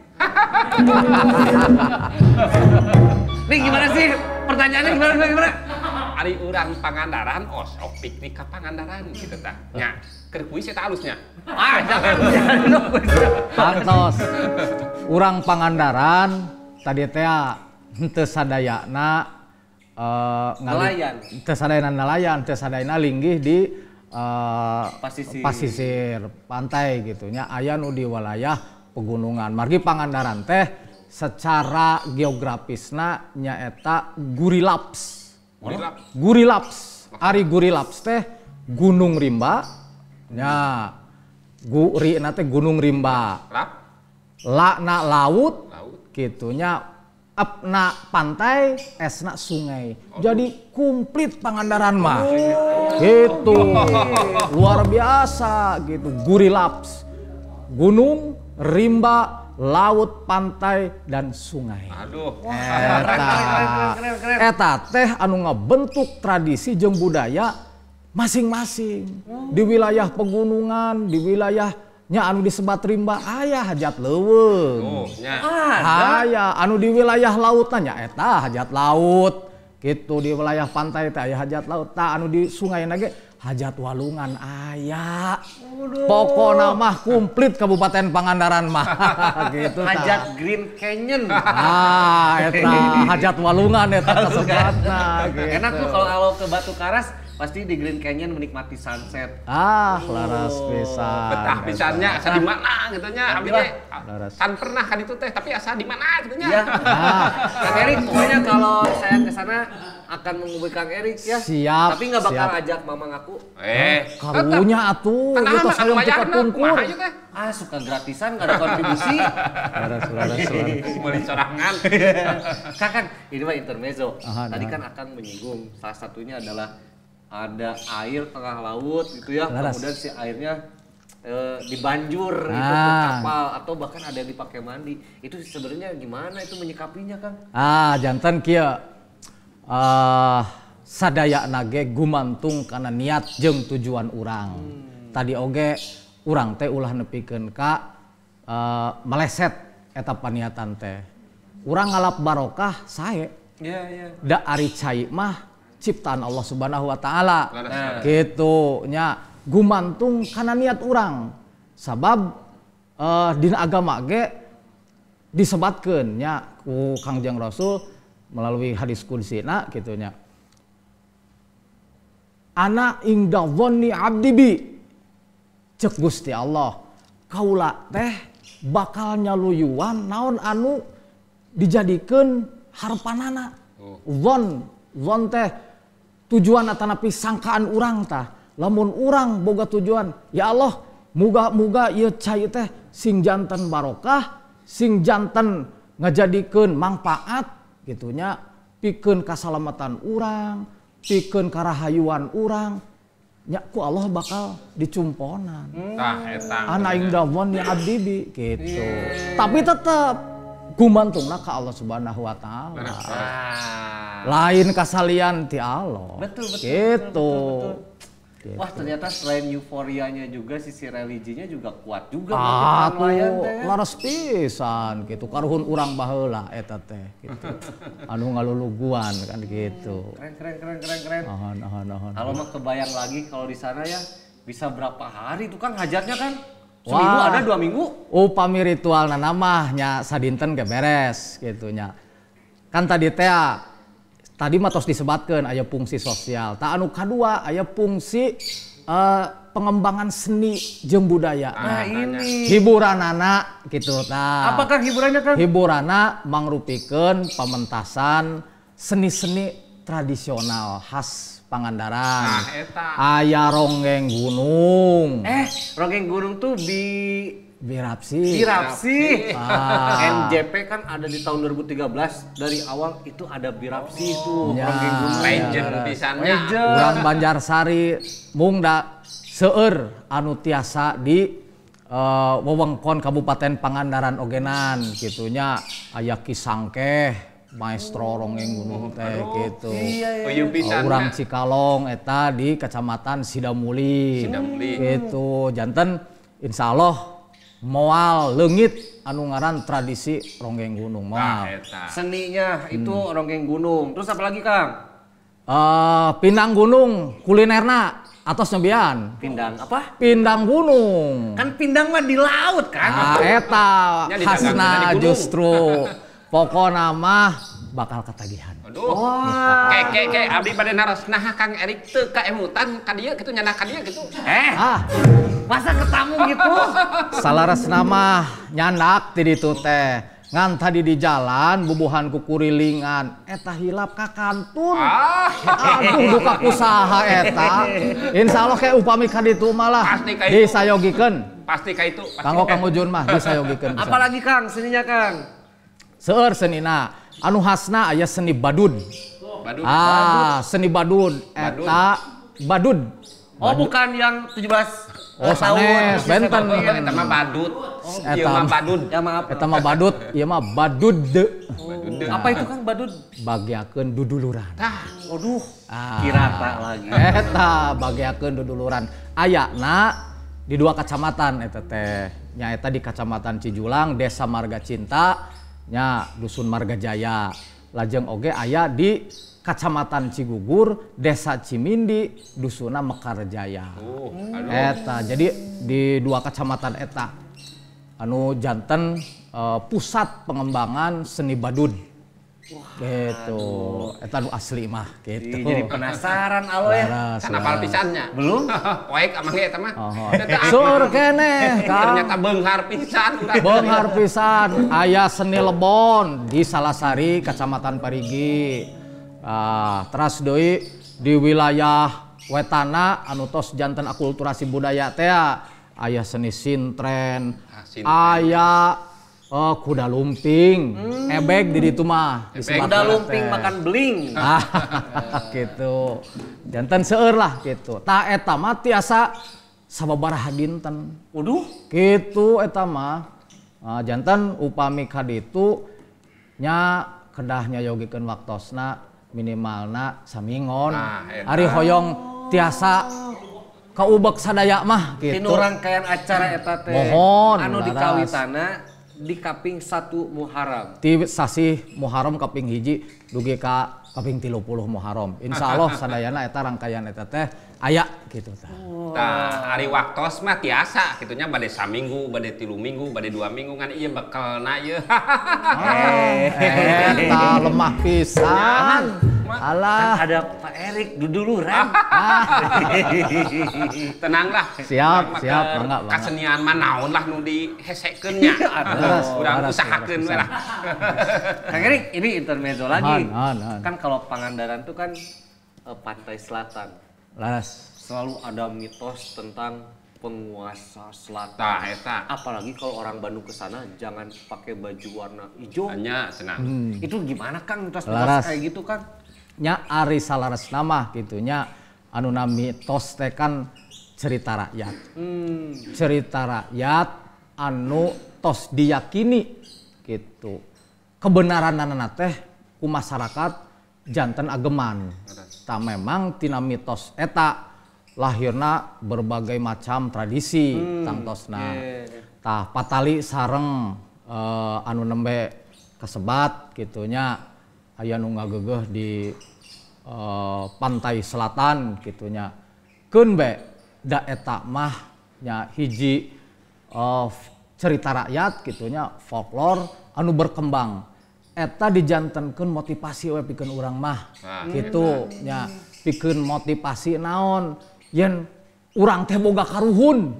Nih gimana sih pertanyaannya gimana gimana? Ari urang Pangandaran osok piknik ka Pangandaran gitu tah. Nya keur kuis eta alusnya. Ah jangan jangan. Pantos. Urang Pangandaran tadi teh henteu sadayana nelayan. Teu sadayana nelayan, teu sadayana linggih di pasisir pantai gitu nya, aya nu di wilayah pegunungan. Margi Pangandaran teh secara geografisna nyaeta Gurilaps. Gurilaps. Ari Gurilaps teh Gunung Rimba nya, gurina teh Gunung Rimba. La na laut, gitu nya, apna pantai, esna sungai. Jadi komplit Pangandaran mah. Gitu. Luar biasa gitu. Gurilaps. Gunung Rimba laut, pantai dan sungai. Aduh. Eta, eta teh anu ngabentuk tradisi jeung budaya masing-masing. Di wilayah pegunungan, di wilayahnya anu disebat rimba aya hajat leuweung. Oh, nya. Aya anu di wilayah lautan nya eta hajat laut. Gitu di wilayah pantai teh aya hajat laut, tah anu di sungai ge hajat walungan aya. Pokona mah komplit Kabupaten Pangandaran mah gitu tah. Hajat Green Canyon. Ah, eta hajat walungan eta kasebatna gitu. Enak tuh kalau ke Batu Karas pasti di Green Canyon menikmati sunset. Ah, laras pisan. Betah pisannya asa di mana gitu nya. Abi teh kan pernah kan itu teh, tapi asa di mana gitu nya. Iya. Kang Erik pokoknya kalau saya ke sana akan menghubungi Kang Erik ya. Siap. Tapi nggak bakal ajak mamang aku. Karunya atuh, ieu tos hoyong teu kapungkur. Ah, suka gratisan nggak ada kontribusi. Laras laras laras. Meuli sorangan. Kang, Kang, ini mah intermezzo. Tadi kan Akang menyinggung salah satunya adalah ada air tengah laut gitu ya, Laras. Kemudian si airnya dibanjur gitu ke kapal atau bahkan ada yang dipakai mandi. Itu sebenarnya gimana itu menyikapinya, Kang? Ah, jantan kieu sadayana ge gumantung kana niat jeung tujuan urang. Tadi oge urang teh ulah nepikeun ka meleset eta paniatan teh. Urang ngalap barokah sae. Iya, iya. Da ari cai mah ciptaan Allah Subhanahu wa taala. Gitu nya gumantung kana niat urang. Sabab dina agama ge disebatkeun nya ku Kangjeng Rasul melalui hadis kudsina kitu nya. Ana ingda dzanni abdi bi. Cek Gusti Allah, kaula teh bakal nyaluyuan naon anu dijadikeun harepanana. Zon teh tujuan atanapi sangkaan urang tah. Lamun urang boga tujuan, ya Allah, muga-muga ieu cai teh sing janten barokah, sing janten ngajadikeun mangpaat gitunya, pikeun kasalamatan urang, pikeun karahayuan urang, nya ku Allah bakal dicumponan. Tah eta. Ana ingda dzanni abdi bi gitu. Tapi tetep gumantungna ka Allah Subhanahu wa taala. Lain kasalian ti Allah. Betul betul. Gitu. Betul, betul. Wah, ternyata selain euforianya juga sisi religinya juga kuat juga. Ah, tuh laras pisan gitu. Karuhun urang baheula eta teh gitu. Anu ngaluluguan kan gitu. Keren keren keren keren keren. Ahon ahon ahon. Kalau mah kebayang lagi kalau di sana ya bisa berapa hari tuh Kang hajatnya kan? Seminggu ada, 2 minggu. Upami ritualna mah nya sadinten ge beres gitu nya. Kan tadi teh tadi mah tos disebatkeun aya fungsi sosial. Tah anu kadua aya fungsi pengembangan seni jeung budaya. Nah, ini hiburanana gitu tah. Apakah hiburannya, Kang? Hiburanna mangrupikeun pamentasan seni-seni tradisional khas Pangandaran. Nah, eta. Aya ronggeng gunung. Ronggeng gunung tuh Birapsi. Birapsi. Ah. NJP kan ada di tahun 2013 dari awal itu ada Birapsi itu ya, ronggeng gunung. Legend pisannya. Urang Banjarsari mung da seueur anu tiasa di wewengkon Kabupaten Pangandaran ogenan gitunya aya Ki Sangkeh maestro ronggeng gunung teh gitu. Iya, iya. Urang Cikalong eta di Kecamatan Sidamuli. Sidamuli. Gitu. Janten insya Allah moal leungit anu ngaran tradisi ronggeng gunung moal. Nah, seninya itu ronggeng gunung. Terus apa lagi, Kang? Pindang gunung kulinerna atos nyobian. Pindang apa? Pindang gunung. Kan pindang mah di laut kan. Nah, eta khasna justru. Pokona mah bakal ketagihan. Aduh. Wah. Ke abdi bade naros nah Kang Erik teu kaemutan ka dieu kitu nyandak ka dieu kitu. Masa ketamu gitu? Salaresna mah nyandak ti ditu teh. Ngan tadi di jalan bubuhan kukurilingan eta hilap ka kantun. Aduh duka kusaha eta. Insyaallah ke upami ka ditu malah disayogikeun. Pasti ka itu. Kanggo Kang Ujun mah disayogikeun. Apalagi Kang seninya Kang? Seueur senina anu khasna aya seni badud. Badud. Ah, seni badud eta badud. Oh, bukan yang 17 oh, sanes, benten. Eta mah badut. Ieu mah badud. Ya maaf. Eta mah badut, ieu mah badud. Apa itu Kang badud? Bagiakeun duduluran. Tah, waduh. Kirata lagi. Eta bagiakeun duduluran. Ayana di dua kacamatan eta teh. Nya eta di Kacamatan Cijulang, Desa Marga Cinta, nya Dusun Marga Jaya. Lajeng oge aya di Kacamatan Cigugur, Desa Cimindi, Dusuna Mekarjaya. Eta, jadi di dua kecamatan eta anu janten pusat pengembangan seni badud. Wah, gitu. Eta nu asli mah gitu. Jadi penasaran alo ya. Kan apal pisannya? Belum. Poek amang ge eta mah. Sur keneh, Kang. Ternyata beunghar pisan urang. Beunghar pisan. Aya seni lebon di Salasari, Kecamatan Parigi. Teras deui di wilayah Wetana anu tos janten akulturasi budaya teh aya seni sintren, aya kuda lumping, ebeg di ditu mah. Kuda lumping makan beling. Gitu. Janten seueur lah gitu. Tah eta mah tiasa sababaraha dinten. Waduh, gitu eta mah. Janten upami ka ditu nya kedah nyayogikeun waktosna minimalna samingon. Ari hoyong tiasa kaubek sadaya mah gitu. Tinu rangkaian acara eta teh. Mohon anu dikawitana di kaping 1 Muharram. Ti sasih Muharram kaping 1 dugi ka kaping 30 Muharram. Insyaallah sadayana eta rangkaian eta teh aya gitu tah. Tah ari waktos mah tiasa kitunya bade saminggu, bade 3 minggu, bade 2 minggu ngan ieu bekelna ieu. Eta lemah pisan. Alah. Kan ada Pak Erik duduluran. Tenanglah. Siap, siap, mangga, mangga. Kasenian mah naon lah nu dihesekeun nya. Urang usahakeun we lah. Kang Erik, ini intermezzo lagi. Kan kalau Pangandaran tuh kan pantai selatan. Laras. Selalu ada mitos tentang penguasa selatan. Tah, eta. Apalagi kalau orang Bandung ke sana jangan pakai baju warna hijau. Hanya senang. Itu gimana Kang mitos-mitos kayak gitu Kang? Nya ari salares nama gitu nya anu nami mitos teh kan cerita rakyat. Cerita rakyat anu tos diyakini gitu. Kebenaranana teh ku masyarakat janten ageman. Tah memang tina mitos eta lahirna berbagai macam tradisi tangtosna. Tah patali sareng anu nembe kasebat gitunya aya nu ngagegeh di pantai selatan gitunya. Keun be da eta mah nya hiji cerita rakyat gitunya folklore anu berkembang. Eta dijantenkeun motivasi we pikeun urang mah gitu nya, pikeun motivasi naon yen urang teh boga karuhun.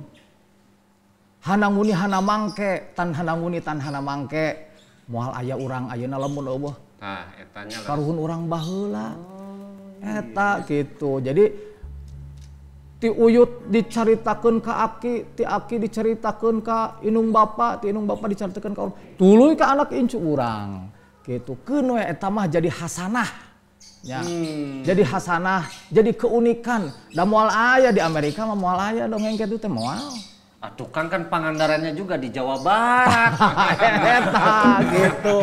Hananguni hana mangke, tan hananguni tan hana mangke. Moal aya urang ayeuna lamun eueuh. Tah eta nya karuhun urang baheula. Eta gitu. Jadi ti uyut dicaritakeun ka aki, ti aki dicaritakeun ka indung bapa, ti indung bapa dicaritakeun ka urang, tuluy ka anak incu urang. Gitu. Keun we eta mah jadi hasanah. Ya. Jadi hasanah, jadi keunikan. Da moal aya di Amerika mah moal aya dongeng kitu teh moal. Atuh Kang kan Pangandarannya juga di Jawa Barat. Eta gitu.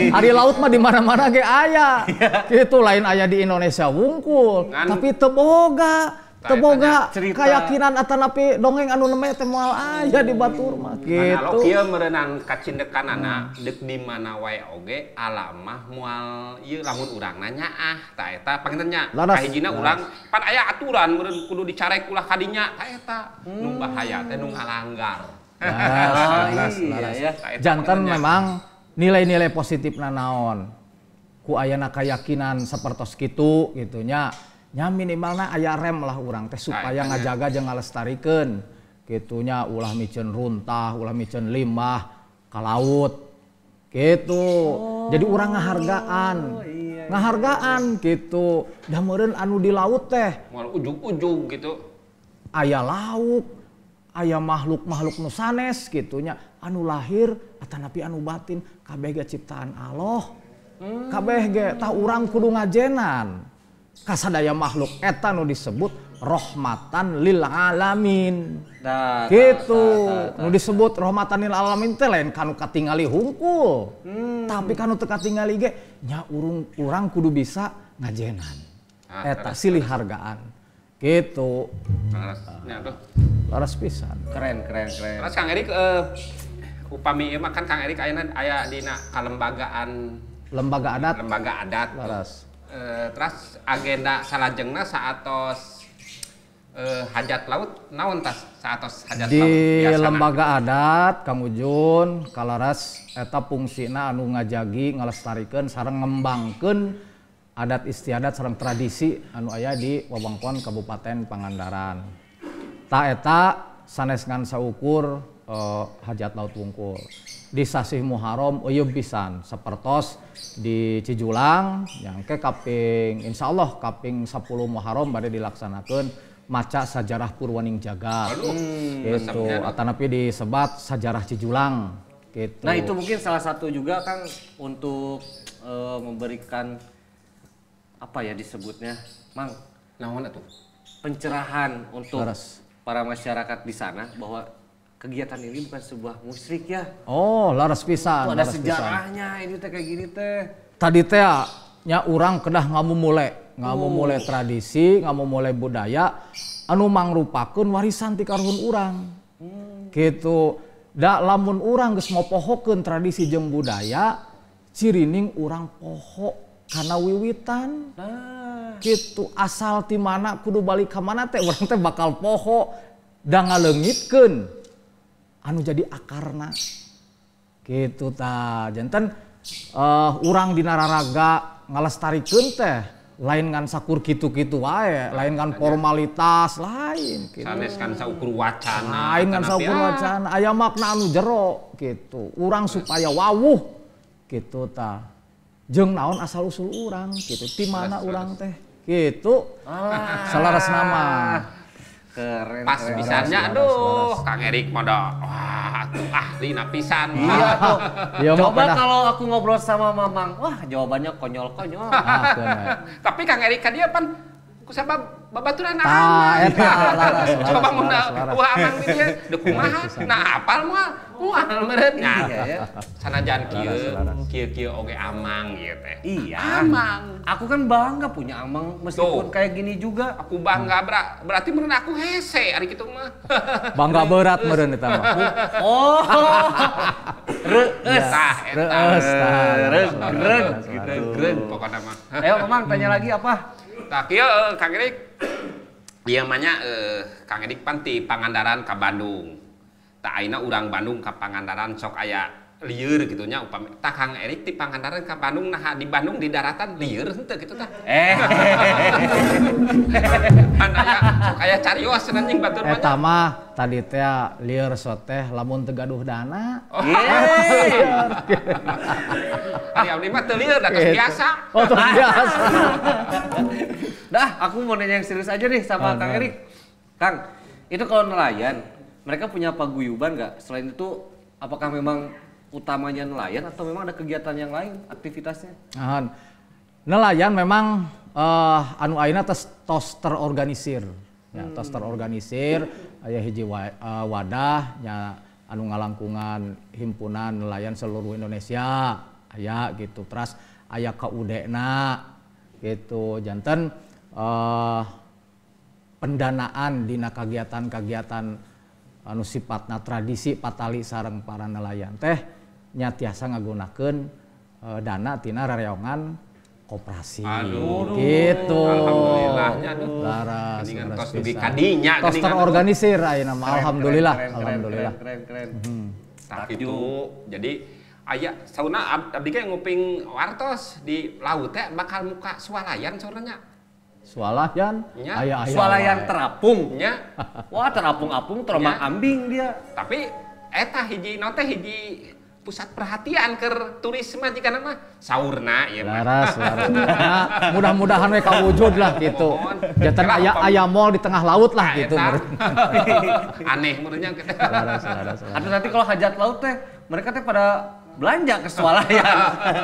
Ari laut mah di mana-mana ge aya. Gitu lain aya di Indonesia wungkul, tapi teu boga. Teu boga keyakinan atanapi dongeng anu nembe teh moal aya di batur mah gitu. Alo kieu meureunan kacindekanana deuk di mana wae oge alam mah moal ieu lamun urang nanya ah tah eta panginten nya. Kahijina urang pan aya aturan meureun kudu dicarek ulah kadinya tah eta nu bahaya teh nu ngalanggar. Laras, laras. Janten memang nilai-nilai positifna naon ku ayana keyakinan sapertos kitu gitu nya. Nya minimalna aya rem lah urang teh supaya ngajaga jeung ngalestarikeun kitu nya, ulah miceun runtah, ulah miceun limbah ka laut gitu. Jadi urang ngahargaan. Ngahargaan gitu. Da meureun anu di laut teh moal ujug-ujug gitu. Aya lauk, aya makhluk-makhluk nu sanes kitu nya, anu lahir atanapi anu batin kabeh ge ciptaan Allah. Kabeh ge tah urang kudu ngajenan. Kasadaya makhluk eta nu disebut Rahmatan lil alamin. Nah, gitu. Nu disebut rahmatan lil alamin teh lain kanu katingali hungkul. Tapi kanu teu katingali ge nya urang kudu bisa ngajenan. Eta silih hargaan. Gitu. Laras pisan. Keren, keren, keren. Terus Kang Erik upami ieu mah kan Kang Erik ayeuna aya dina kalembagaan lembaga adat. Lembaga adat. Laras. Terus agenda salajengna saatos hajat laut naon tas saatos hajat di laut biasana? Lembaga adat Kang Ujun kalaras eta fungsina anu ngajagi ngalestarikeun sareng ngembangkeun adat istiadat sareng tradisi anu aya di wewengkon Kabupaten Pangandaran. Ta eta sanes ngan saukur hajat laut wungkul. Di sasih Muharram euyeub pisan sapertos di Cijulang yang ke kaping insyaallah kaping 10 Muharram bade dilaksanakeun maca sajarah Purwaning Jagat. Gitu. Atanapi disebat sajarah Cijulang gitu. Nah, itu mungkin salah satu juga Kang untuk memberikan apa ya disebutnya, Mang? Naon atuh? Pencerahan untuk Laras. Para masyarakat di sana bahwa kegiatan ini bukan sebuah musyrik ya. Oh, laras pisan. Itu ada laras sejarahnya pisan. Ini teh kayak gini teh. Tadi teh nya urang kedah ngamumule tradisi, ngamumule budaya anu mangrupakeun warisan ti karuhun urang. Gitu. Da lamun urang geus mopohokeun tradisi jeung budaya, cirining urang poho kana wiwitan. Nah. Gitu, asal ti mana kudu balik ka mana teh urang teh bakal poho da ngaleungitkeun anu jadi akarna. Gitu ta. Janten urang dina raraga ngalestarikeun teh lain ngan sakur kitu-kitu wae, lain ngan formalitas, lain gitu. Sanes kan saukur wacana. Lain ngan saukur wacana, aya makna anu jero gitu. Urang supaya wawuh gitu ta. Jeung naon asal usul urang gitu, ti mana urang teh gitu. Salaras nama. Keren. Pas pisannya aduh, Kang Erik mah wah atuh ahli pisan. Iya tuh. Coba kalau aku ngobrol sama Mamang, wah jawabannya konyol-konyol. Tapi Kang Erik ka dieu pan kusabab babaturan amang. Eta laras. Coba mun wah amang di dieu deuk kumaha? Nah apal moal? Moal meureun. Nah, sanajan kieu, kieu-kieu oge amang ieu teh. Iya. Amang. Aku kan bangga punya amang meskipun kayak gini juga. Aku bangga berarti meureun aku hese ari kitu mah. Bangga berat meureun eta mah. Oh. Reueus. Tah eta. Reueus tah. Reug gitu. Reug pokona mah. Ayo Mamang tanya lagi apa? Tah kieu Kang Erik. Ieu mah nya Kang Erik pan ti Pangandaran ka Bandung. Tah ayeuna urang Bandung ka Pangandaran sok aya lieur gitu nya upami tah Kang Erik ti Pangandaran ka Bandung nah di Bandung di daratan lieur henteu kitu tah. Pan aya sok aya carios anjing batur mah. Eta mah tadi teh lieur soteh lamun teu gaduh dana. Ari abdi mah teu lieur da tos biasa. Oh, tos biasa. Dah, aku mau nanya yang serius aja nih sama Kang Erik. Kang, itu kalau nelayan, mereka punya paguyuban nggak? Selain itu, apakah memang utamanya nelayan atau memang ada kegiatan yang lain aktivitasnya? Nelayan memang anu ayeuna tos terorganisir. Ya, tos terorganisir, aya hiji wadah nya anu ngalangkungan himpunan nelayan seluruh Indonesia, aya gitu. Terus aya KUD-na gitu. Janten pendanaan dina kegiatan-kegiatan anu sifatna tradisi patali sareng para nelayan teh nya tiasa ngagunakeun dana tina rereongan koperasi. Aduh, gitu. Alhamdulillahnya aduh. Laras, tos dugi kadinya tos terorganisir ayeuna mah alhamdulillah. Alhamdulillah. Keren keren. Tah itu. Jadi aya sauna abdi ge nguping wartos di laut teh bakal muka swalayan saurna nya. Swalayan, aya swalayan terapung. Nya. Wah, terapung-apung terombang ambing dia. Tapi eta hiji naon teh hiji pusat perhatian ke turisme jika nama saurna ieu mah. Laras, laras. Nah, mudah-mudahan we kawujud lah gitu. Janten aya mall di tengah laut lah gitu. Aneh menurutnya kita. Laras, laras, laras. Atau nanti kalau hajat laut teh mereka teh pada belanja ke swalayan.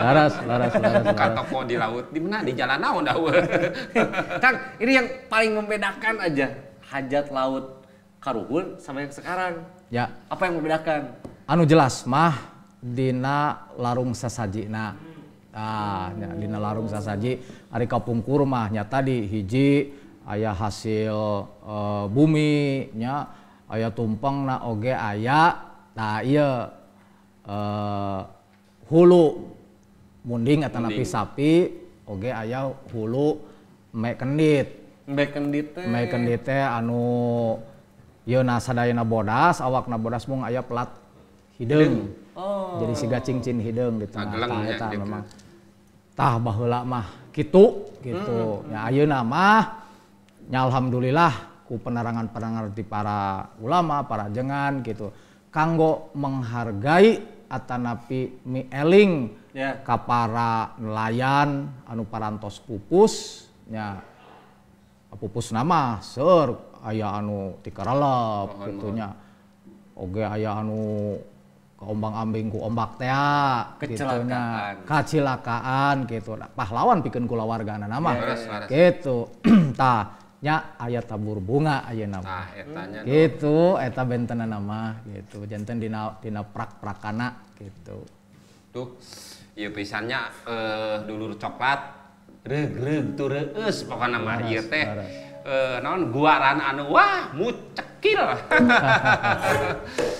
Laras. Buka toko di laut, di mana? Di jalan naon dah. Kang, ini yang paling membedakan aja hajat laut karuhun sama yang sekarang. Ya. Apa yang membedakan? Anu jelas mah dina larung sasajina. Ah, dina larung sasaji ari kapungkur mah nya tadi hiji aya hasil bumi nya aya tumpeng na oge aya tah ieu hulu munding atanapi sapi oge aya hulu me kendit. Me kendit teh. Me kendit teh anu ieu na sadayana bodas, awakna bodas mung aya pelat hideung. Oh. Jadi siga cincin hideung di tengah tah eta gitu. Memang. Tah baheula mah kitu gitu. Ya ayeuna mah nya alhamdulillah ku penerangan-penerangan di para ulama, para jengan gitu. Kanggo menghargai atanapi mieling ya. Ka para nelayan anu parantos pupus nya pupus nama seur aya anu tikarelep kitu nya oge aya anu kaombang-ambing ku ombak tea kitu nya kacilakaan kitu pahlawan pikeun kulawargana nama kitu tah nya aya tabur bunga ayeuna mah gitu eta bentenna mah gitu janten dina prak-prakana gitu. Tuh ieu pisannya dulur coklat reug-reug tu reueus pokona mah ieu teh naon guaran anu wah mucekil.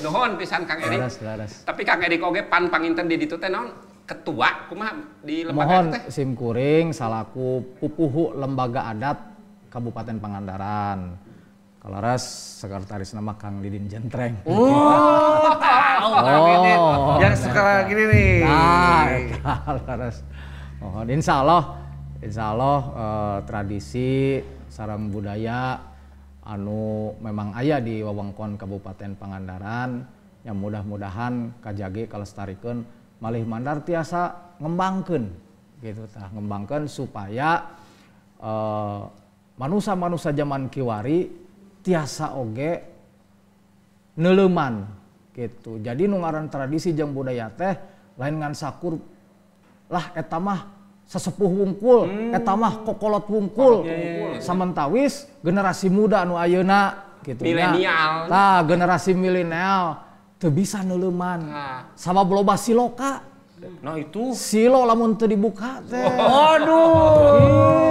Nuhun pisan Kang Erik. Tapi Kang Erik oge pan panginten di ditu teh naon ketua kumaha di lembaga mohon teh? Sim kuring salaku pupuhu lembaga adat Kabupaten Pangandaran. Kalaras sekretaris nama Kang Didin Jentreng. Oh, tahu Kang Didin. Yang sekarang gini nih. Nah, kalaras. Oh, insyaallah tradisi sareng budaya anu memang aya di wewengkon Kabupaten Pangandaran yang mudah-mudahan kajage kalestarikeun malih mandar tiasa ngembangkeun gitu tah, ngembangkeun supaya manusa-manusa zaman kiwari tiasa oge neuleuman gitu. Jadi nu ngaran tradisi jeung budaya teh lain ngan sakur lah eta mah sesepuh wungkul, eta mah kokolot wungkul. Samentawis generasi muda nu ayeuna gitu nya. Milenial. Tah generasi milenial teu bisa neuleuman. Sabab loba siloka. Nah itu silo lamun teu dibuka teh. Aduh.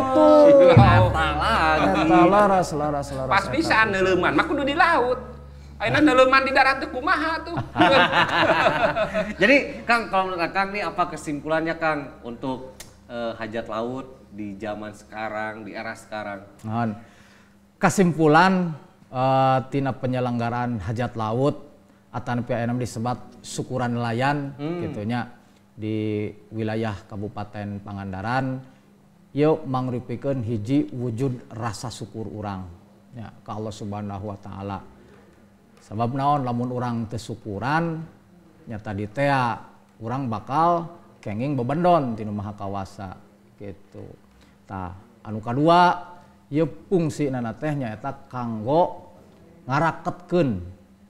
Gitu. Eta lagi. Eta laras. Pas bisa neuleuman mah kudu di laut. Ayeuna neuleuman di darat teh kumaha tuh. Jadi Kang, kalau menurut Kang nih apa kesimpulannya Kang untuk hajat laut di zaman sekarang, di era sekarang? Mohon. Kesimpulan tina penyelenggaraan hajat laut atanapi ayeuna disebat syukuran nelayan gitu nya di wilayah Kabupaten Pangandaran ieu mangrupikeun hiji wujud rasa syukur urang ya ka Allah Subhanahu wa taala. Sabab naon lamun urang teu syukuran nya tadi teh urang bakal kenging bebendon tinu Maha Kawasa gitu. Tah anu kadua ieu fungsina teh nyaeta kanggo ngaraketkeun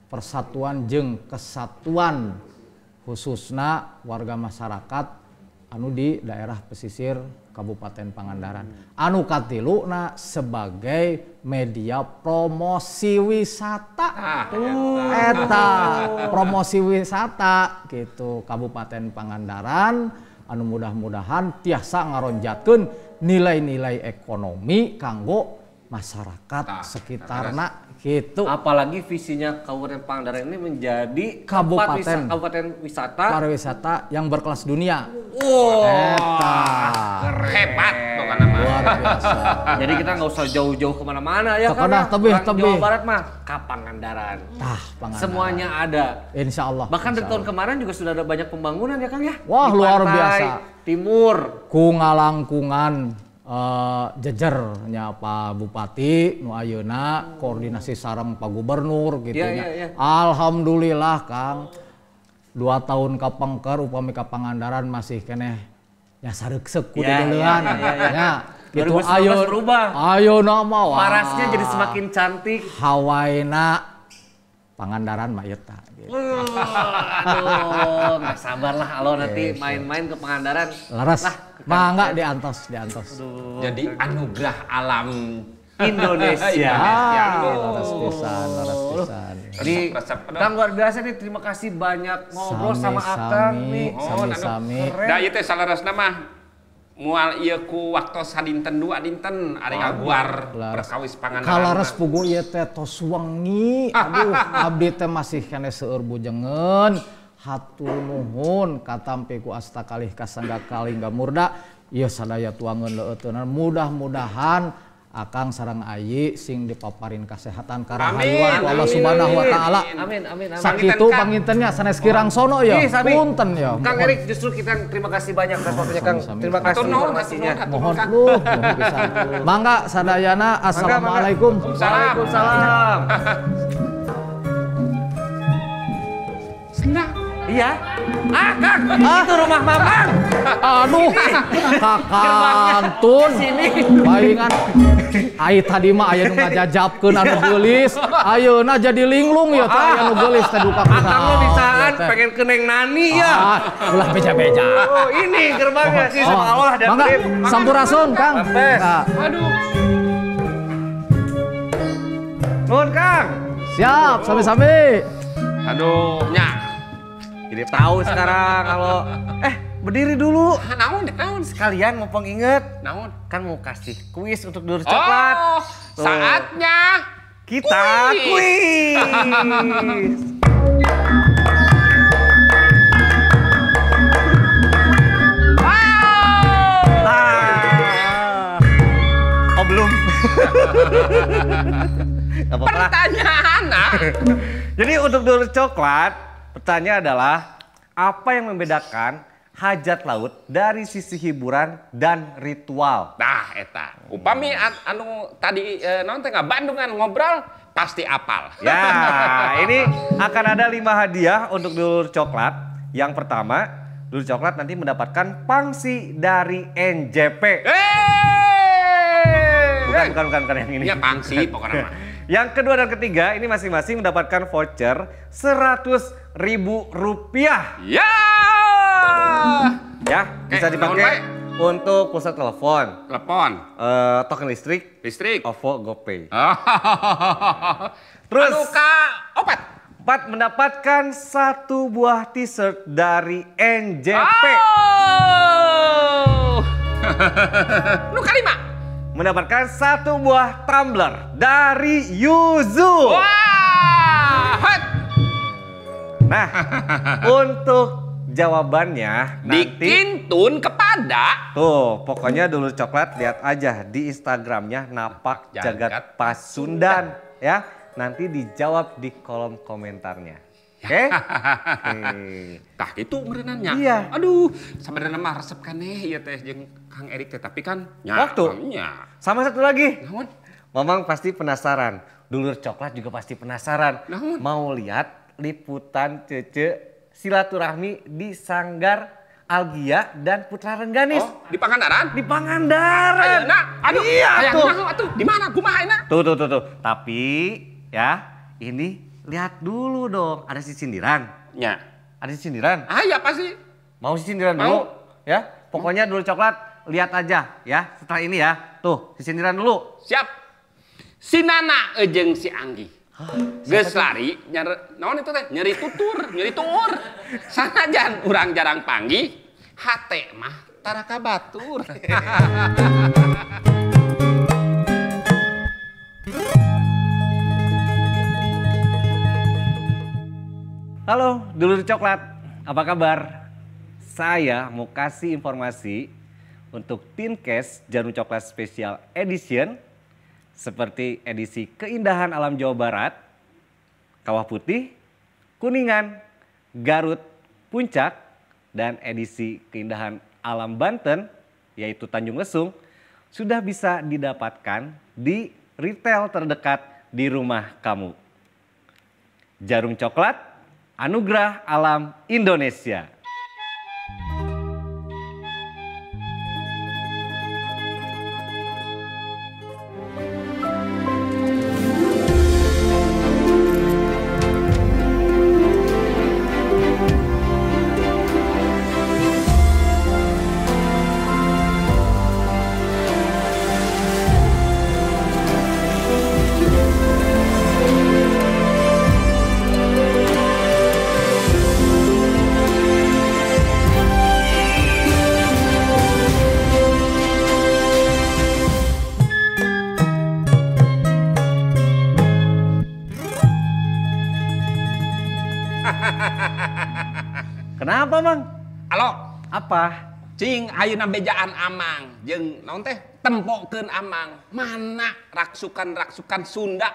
persatuan jeung kesatuan khususna warga masyarakat anu di daerah pesisir Kabupaten Pangandaran. Anu katiluna sebagai media promosi wisata. Eta promosi wisata gitu Kabupaten Pangandaran anu mudah-mudahan tiasa ngaronjatkeun nilai-nilai ekonomi kanggo masyarakat sekitarna gitu. Apalagi visinya Kabupaten Pangandaran ini menjadi kabupaten wisata pariwisata yang berkelas dunia. Wow, hebat pokoknya mah. Luar biasa. Jadi kita nggak usah jauh-jauh kemana-mana ya kan? Tebih. Jawa Barat mah ke Pangandaran. Tah, Pangandaran. Semuanya ada. Insya Allah. Bahkan dari tahun kemarin juga sudah ada banyak pembangunan ya Kang ya. Wah, di luar pantai biasa. Timur. Ku ngalangkungan jejernya Pak Bupati nu ayeuna koordinasi sareng Pak Gubernur gitu nya. Ya. Alhamdulillah Kang. 2 tahun kapengker upami ka Pangandaran masih keneh nya sareuksek ku dideulean. Ya. Gitu ayo berubah. Ayeuna mah parasnya jadi semakin cantik. Hawaina Pangandaran mah eta gitu. Aduh, nggak sabar lah Alo nanti main-main ke Pangandaran. Laras. Mangga diantos, diantos. Aduh. Jadi anugerah alam Indonesia. Laras pisan, laras pisan. Jadi Kang luar biasa nih, terima kasih banyak ngobrol sama Akang nih. Sami-sami. Da ieu teh salarasna mah moal ieu ku waktos sadinten dua dinten ari ngaguar perkawis Pangandaran. Kalares pugu ieu teh tos wengi. Aduh, abdi teh masih keneh seueur bujengeun. Hatur nuhun katampi ku asta kalih kasangga kalingga murda. Ieu sadaya tuangeun leueuteunana. Mudah-mudahan Akang sareng Ayi sing dipaparin kasehatan karahayuan ku Allah Subhanahu wa taala. Amin amin amin. Sakitu pangintennya sanes kirang sono ya. Punten ya. Kang Erik justru kita terima kasih banyak atas waktunya Kang. Terima kasih informasinya. Mohon luh pisan. Mangga sadayana, assalamualaikum. Waalaikumsalam. Senang. Iya. Ah, Kang, itu rumah Mamang. Aduh, kakantun. Palingan ai tadi mah aya nu ngajajapkeun anu geulis, ayeuna jadi linglung ya teh aya nu geulis teh duka kunaon. Akang mah bisaan pengen ke Neng Nani ya. Ulah beja-beja. Oh, ini gerbangnya sih sama Allah dan Mangga, sampurasun, Kang. Aduh. Nuhun, Kang. Siap, sami-sami. Aduh, nya. Jadi tahu sekarang kalau berdiri dulu. Naon, naon. Sekalian mau penginget. Naon. Kan mau kasih kuis untuk dulur coklat. Oh, saatnya kita kuis. Wow. Oh, belum. Gak apa-apa. Pertanyaan. Jadi untuk dulur coklat, pertanyaan adalah, apa yang membedakan hajat laut dari sisi hiburan dan ritual? Nah, eta. Upami anu tadi naon teh Bandungan ngobrol pasti apal. Ya, ini akan ada 5 hadiah untuk dulur coklat. Yang pertama, dulur coklat nanti mendapatkan pangsi dari NJP. Bukan yang ini. Ya pangsi pokoknya mah. Yang kedua dan ketiga ini masing-masing mendapatkan voucher Rp100.000. Ya. Ya, bisa dipakai untuk pulsa telepon. Telepon. Token listrik. Listrik. OVO, GoPay. Terus anu ka opat. 4 mendapatkan 1 buah t-shirt dari NJP. Oh. Nu kalima. Mendapatkan 1 buah tumbler dari Yuzu. Wah, hot. Nah, untuk jawabannya nanti dikintun kepada. Tuh, pokoknya dulur coklat lihat aja di Instagramnya Napak Jagat Pasundan ya. Nanti dijawab di kolom komentarnya. Oke? Tah itu merenannya. Iya. Aduh, sebenarnya mah resep keneh ieu teh jeung Kang Erik teh, tapi kan nya, waktu. Nya. Sama satu lagi. Naon? Mamang pasti penasaran. Dulur coklat juga pasti penasaran. Naon? Mau lihat liputan Cece silaturahmi di Sanggar Algia dan Putra Rengganis. Oh, di Pangandaran? Di Pangandaran. Ayeuna, aduh, iya tuh. Atuh, di mana? Kumaha ayeuna? Tuh, tuh, tuh, tuh. Tapi ya, ini lihat dulu dong, ada si sindiran. Ya. Ada si sindiran. Ah, iya pasti. Mau si sindiran dulu? Ya. Pokoknya dulu coklat lihat aja ya setelah ini ya. Tuh, si sindiran dulu. Siap. Si Nana jeung si Anggi. Geus lari naon itu teh? Nyeri tutur, nyeri tuur. Sanajan urang jarang panggih, hate mah tara ka batur. Halo, dulur coklat. Apa kabar? Saya mau kasih informasi untuk Tin Case Jarum Coklat Special Edition seperti edisi Keindahan Alam Jawa Barat, Kawah Putih, Kuningan, Garut, Puncak, dan edisi Keindahan Alam Banten, yaitu Tanjung Lesung, sudah bisa didapatkan di retail terdekat di rumah kamu. Jarum Coklat, Anugerah Alam Indonesia. Kenapa, Mang? Alo. Apa? Cing ayeuna bejaan Amang jeung naon teh tempokeun Amang. Mana raksukan-raksukan Sunda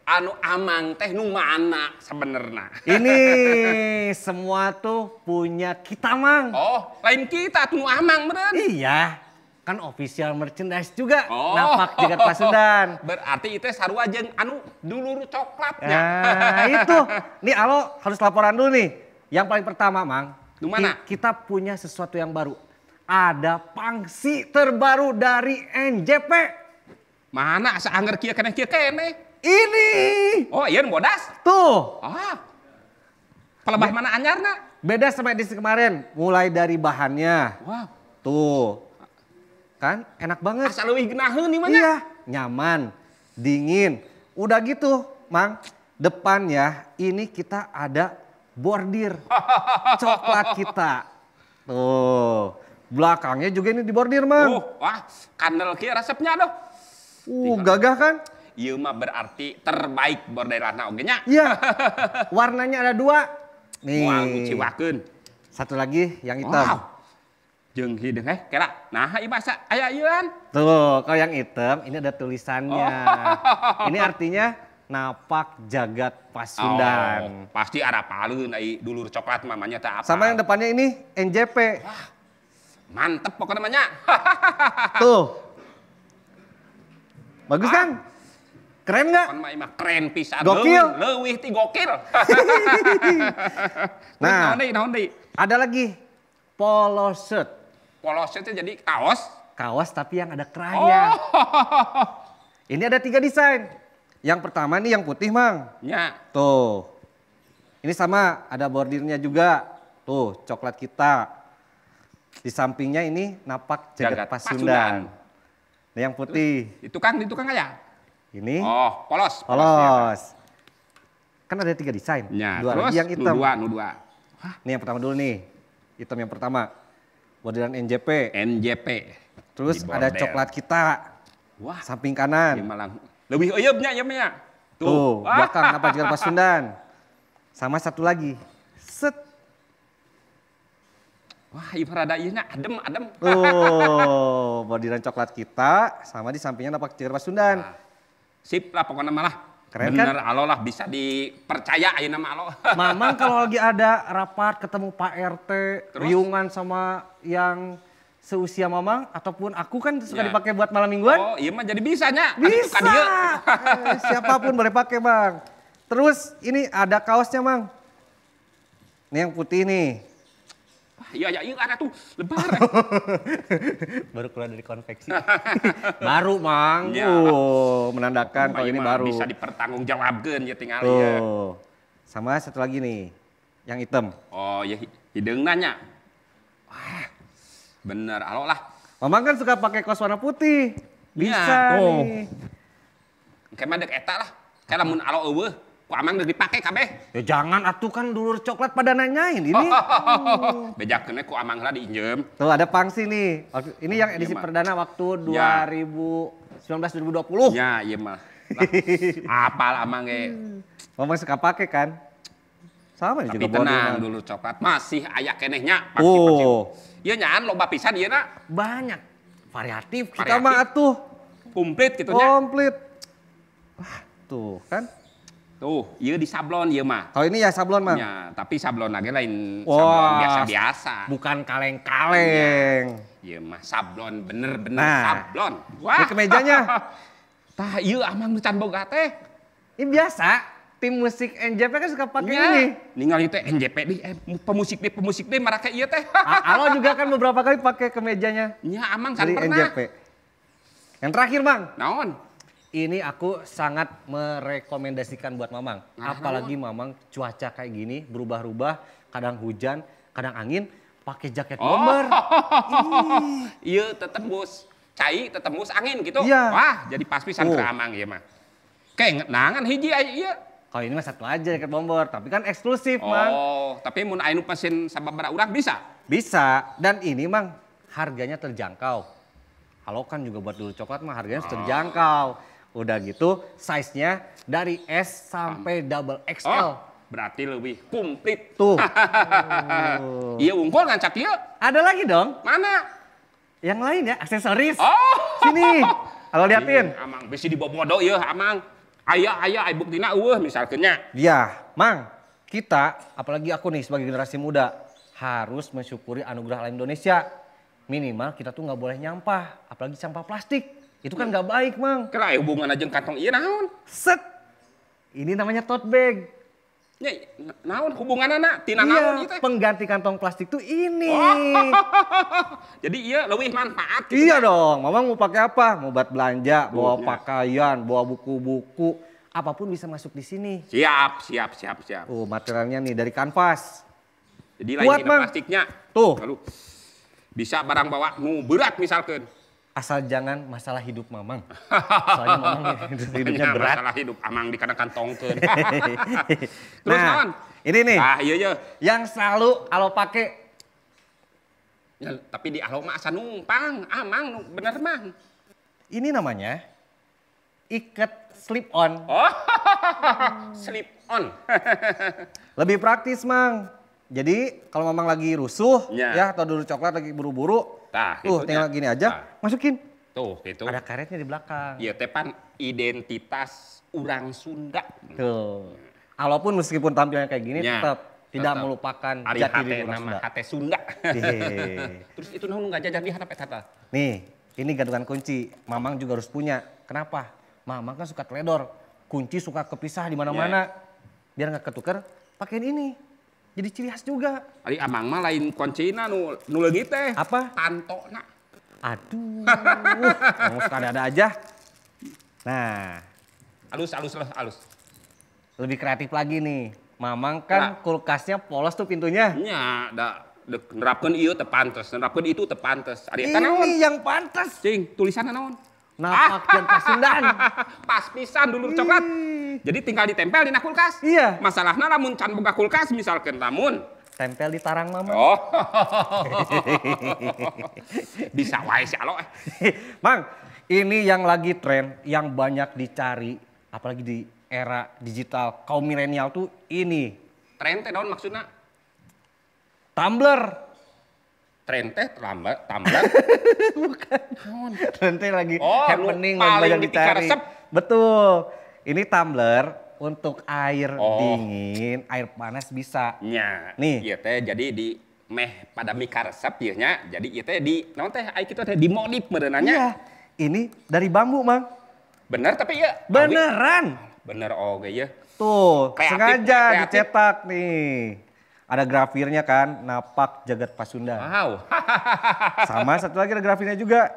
anu Amang teh nu mana sebenarnya? Ini semua tuh punya kita, Mang. Oh, lain kita tuh nu Amang meureun. Iya. Kan official merchandise juga. Oh. Napak Jagat Pasundan. Berarti itu sarua jeung anu dulur coklatnya. Nah, itu. Nih Alo harus laporan dulu nih. Yang paling pertama, Mang. Nu mana? Kita punya sesuatu yang baru. Ada pangsi terbaru dari NJP. Mana asa angger kieu keneh kieu keneh? Ini. Oh, iya nu bodas. Tuh. Ah. Pelebah mana anyarna? Beda sama edisi kemarin, mulai dari bahannya. Wow. Tuh. Kan enak banget. Asa leuwih geunaheun ieu mah nya. Iya, nyaman, dingin. Udah gitu, Mang, depannya ini kita ada bordir coklat kita. Tuh, belakangnya juga ini dibordir, Mang. Wah, kandel kieu resepnya aduh. Gagah kan? Ieu mah berarti terbaik borderanna oge nya. Iya. Warnanya ada dua. Nih. Moal nguciwakeun. Satu lagi yang hitam. Wow. Jeung hideung kela. Nah, ieu basa aya ieuan. Tuh, kalau yang hitam ini ada tulisannya. Oh. Ini artinya Napak Jagat Pasundan. Oh, pasti arapaleun ai dulur coklat mamanya teh apa. Sama yang depannya ini NJP. Wah, mantep pokoknya namanya. Tuh. Bagus kan? Keren nggak? Kan mah keren pisan. Gokil. Leuwih ti gokil. Nah, naon deui? Ada lagi polo shirt. Polo shirt jadi kaos? Kaos tapi yang ada kerahnya. Oh. Ini ada 3 desain. Yang pertama nih yang putih, Mang. Ya. Tuh. Ini sama ada bordirnya juga. Tuh, coklat kita. Di sampingnya ini Napak Jagat Pasundan. Ini yang putih. Itu Kang, itu Kang aya. Ini. Oh, polos. Polos. Kan ada 3 desain. Ya, 2 terus, lagi yang hitam. Nu dua. Hah? Ini yang pertama dulu nih. Hitam yang pertama. Bordiran NJP. NJP. Terus ada coklat kita. Wah. Samping kanan. Malang. Lebih euyeupnya ieu mah. Tuh, belakang Napak Jagat Pasundan. Sama satu lagi. Set. Wah, ieu rada ieu nya adem adem. Tuh, bordiran coklat kita sama di sampingnya Napak Jagat Pasundan. Nah, sip lah pokoknya malah. Keren bener kan? Alo lah bisa dipercaya ayeuna mah Alo. Mamang kalau lagi ada rapat ketemu Pak RT, terus? Riungan sama yang seusia Mamang ataupun aku kan suka ya dipakai buat malam mingguan. Oh, iya mah jadi bisa nya. Bisa. Siapapun boleh pakai, Bang. Terus ini ada kaosnya, Mang. Ini yang putih nih. Wah, iya iya ada tuh lebar. Baru keluar dari konveksi. Baru, Mang. Ya. Menandakan kalau ini baru. Bisa dipertanggungjawabkeun ya tinggal ya. Sama satu lagi nih, yang hitam. Oh, ya hideung nanya. Wah. Bener, alo lah. Mamang kan suka pakai kaos warna putih. Bisa ya, nih. Kayak mah dek eta lah. Kayak lamun alo eueuh, ku Amang deuk dipake kabeh. Ya jangan atuh kan dulur coklat pada nanyain ini. Bejakeun ku Amang lah diinjem. Tuh ada pangsi nih. Ini yang edisi perdana waktu 2019-2020. Ya, iya mah. Apal Amang ge. Mamang suka pakai kan? Sama tapi juga tenang dulu coklat masih aya keneh nya pangsi-pangsi. Ieu nyaan loba pisan ieu na. Banyak. Variatif kita mah atuh. Komplit kitu nya. Komplit. Wah, tuh kan. Tuh, ieu di sablon ieu mah. Kalau ini ya sablon, Mang. Ya, tapi sablon lagi lain sablon biasa-biasa. Bukan kaleng-kaleng. Ieu mah sablon bener-bener nah, sablon. Wah. Ini kemejanya. Tah ieu Amang nu can boga teh. Ini biasa. Tim musik NJP kan suka pakai ini. Ningali teh NJP di pemusik deh marake ieu teh. Alo juga kan beberapa kali pakai kemejanya. Nya Amang kan dari pernah. NJP. Yang terakhir, Mang. Naon? Ini aku sangat merekomendasikan buat Mamang. Nah, apalagi Mamang cuaca kayak gini berubah-ubah, kadang hujan, kadang angin, pakai jaket bomber. Iya tetembus cai, tetembus angin gitu. Iya. Wah, jadi pas pisan ke Amang ieu mah. Kayak nangan hiji aya ieu. Kalau ini mah satu aja jaket bomber, tapi kan eksklusif, Mang. Oh, tapi mun aya nu pesen sababaraha urang bisa? Bisa, dan ini, Mang, harganya terjangkau. Kalau kan juga buat dulu coklat mah harganya terjangkau. Udah gitu, size-nya dari S sampai double XL. Oh, Berarti lebih komplit. Tuh. Iya unggul ngancak ieu. Ada lagi dong. Mana? Yang lain ya, aksesoris. Oh. Sini. Halo liatin. Amang bisi dibobodo ieu amang. Aya aya aya buktina eueuh misalkeun nya. Iya, Mang. Kita, apalagi aku nih sebagai generasi muda, harus mensyukuri anugerah alam Indonesia. Minimal kita tuh nggak boleh nyampah, apalagi sampah plastik. Itu kan nggak baik, Mang. Kira hubungan aja kantong ieu naon? Set. Ini namanya tote bag. Ya, naon hubunganana tina naon ieu teh? Pengganti kantong plastik tuh ini. Oh. Jadi iya lebih manfaat gitu. Iya dong. Mamang mau pakai apa? Mau buat belanja, bawa pakaian, bawa buku-buku, apapun bisa masuk di sini. Siap, siap, siap, siap. Tuh materialnya nih dari kanvas. Jadi lain tina plastiknya. Tuh. Lalu bisa barang bawa nu berat misalkan. Asal jangan masalah hidup Mamang. Soalnya Mamang hidupnya berat. Masalah hidup Amang dikana kantongkeun. Terus nah, naon? Ini nih. Ah iya iya. Yang selalu alo pake. Ya, tapi di alo mah asa numpang, Amang bener Mang. Ini namanya ikat slip on. Oh. Slip on. Lebih praktis, Mang. Jadi kalau Mamang lagi rusuh ya atau dulu coklat lagi buru-buru, tah, tuh tinggal gini aja, nah, masukin. Tuh gitu. Ada karetnya di belakang. Iya, tepan identitas orang Sunda. Tuh. Walaupun meskipun tampilnya kayak gini ya, tetap tidak melupakan jati diri orang Sunda. Hate Sunda. Terus itu naon nggak jajan di hadap eta. Nih, ini gantungan kunci. Mamang juga harus punya. Kenapa? Mamang kan suka teledor. Kunci suka kepisah di mana-mana. Biar nggak ketuker, pakein ini. Jadi ciri khas juga. Ari amang mah lain kuncina nu leungit teh. Apa? Tantona. Aduh. Mau suka ada-ada aja. Nah. Alus, alus, alus. Lebih kreatif lagi nih. Mamang kan kulkasnya polos tuh pintunya. Nya, da nerapkeun ieu teu pantes, nerapkeun itu teu pantes. Ari eta naon? Ini yang pantes. Cing, tulisanna naon? Napak dan Pasundan. Pas pisan dulur coklat. Jadi tinggal ditempel di kulkas. Iya. Masalahnya lamun can boga kulkas misalkan lamun tempel di tarang mama. Oh. Bisa wae si alo. Mang, ini yang lagi tren, yang banyak dicari apalagi di era digital kaum milenial tuh ini. Tren teh naon maksudna? Tumbler. Tren teh tumbler. Bukan. Tren teh lagi happening, lagi banyak dicari. Betul. Ini tumbler untuk air dingin, air panas bisa. Nya. Nih. Ieu teh jadi di meh pada mikaresep ieu nya. Jadi ieu teh di naon teh ai kitu teh dimodif meureunna nya. Iya. Ini dari bambu, Mang. Bener tapi ieu. Beneran. Bener oge ieu. Tuh, kreatif, sengaja kreatif. Dicetak nih. Ada grafirnya kan, Napak Jagat Pasundan. Wow. Sama satu lagi ada grafirnya juga.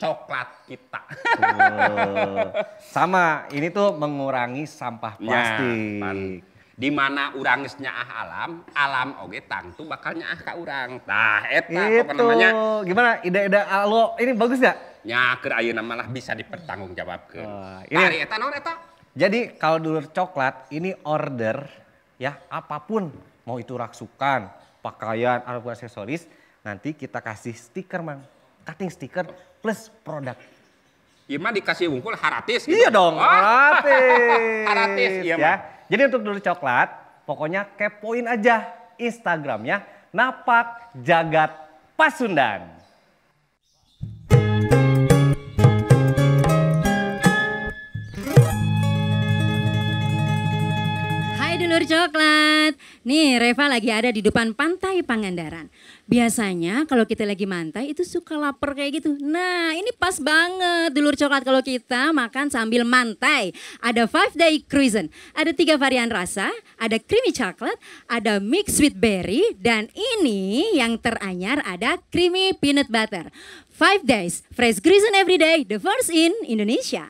Coklat kita. Tuh. Sama, ini tuh mengurangi sampah plastik. Ya, di mana urang geus nyaah alam, alam oge tangtu bakal nyaah ka urang. Tah eta pokona namanya. Gimana ide-ide alo ini bagus gak? Nya keur ayeuna malah bisa dipertanggungjawabkeun. Ini ari eta naon eta? Jadi kalau dulur coklat ini order ya apapun, mau itu raksukan, pakaian ataupun aksesoris, nanti kita kasih stiker, Mang. Cutting stiker plus produk. Iya mah dikasih wungkul haratis gitu. Iya dong, haratis. Haratis iya ya. Jadi untuk dulur coklat, pokoknya kepoin aja Instagramnya Napak Jagat Pasundan. Hai dulur coklat. Nih Reva lagi ada di depan pantai Pangandaran. Biasanya kalau kita lagi mantai itu suka lapar kayak gitu. Nah ini pas banget dulur coklat kalau kita makan sambil mantai. Ada 5 Day Cruisin', ada 3 varian rasa, ada creamy chocolate, ada mixed with berry, dan ini yang teranyar ada creamy peanut butter. 5 days, fresh cruisin' every day, the first in Indonesia.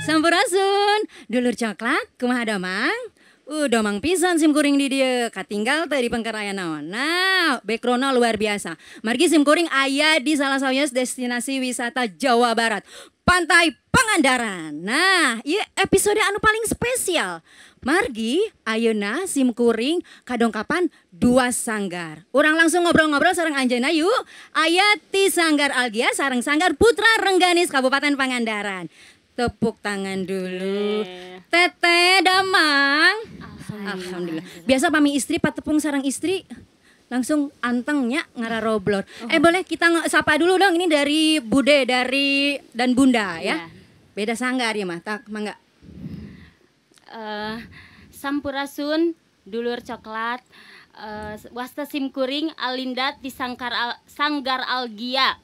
Sampurasun, dulur coklat, kumaha damang? Damang pisan sim kuring di dieu, katinggal teu di pengker aya naon. Nah, backgroundna luar biasa. Margi sim kuring aya di salah satu destinasi wisata Jawa Barat, Pantai Pangandaran. Nah, ieu episode anu paling spesial. Margi ayeuna sim kuring kadongkapan dua sanggar. Urang langsung ngobrol-ngobrol sareng anjeunna yuk. Aya ti Sanggar Algia sareng Sanggar Putra Rengganis Kabupaten Pangandaran. Tepuk tangan dulu. Teteh damang. Alhamdulillah. Biasa pami istri patepung sareng istri langsung antengnya ngararoblor. Boleh kita sapa dulu dong, ini dari Bude dari dan Bunda ya. Ya. Beda sanggar ya mah, tak mangga. Sampurasun, dulur coklat, wasta simkuring Alinda di Sanggar Algia,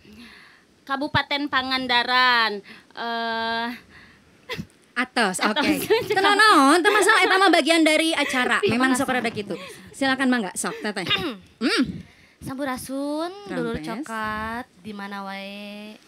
Kabupaten Pangandaran. Atos, oke. Tenang naon, teu masalah eta mah bagian dari acara. Memang sok rada kitu. Silakan mangga, sok teteh. Sampurasun, dulur coklat, di mana wae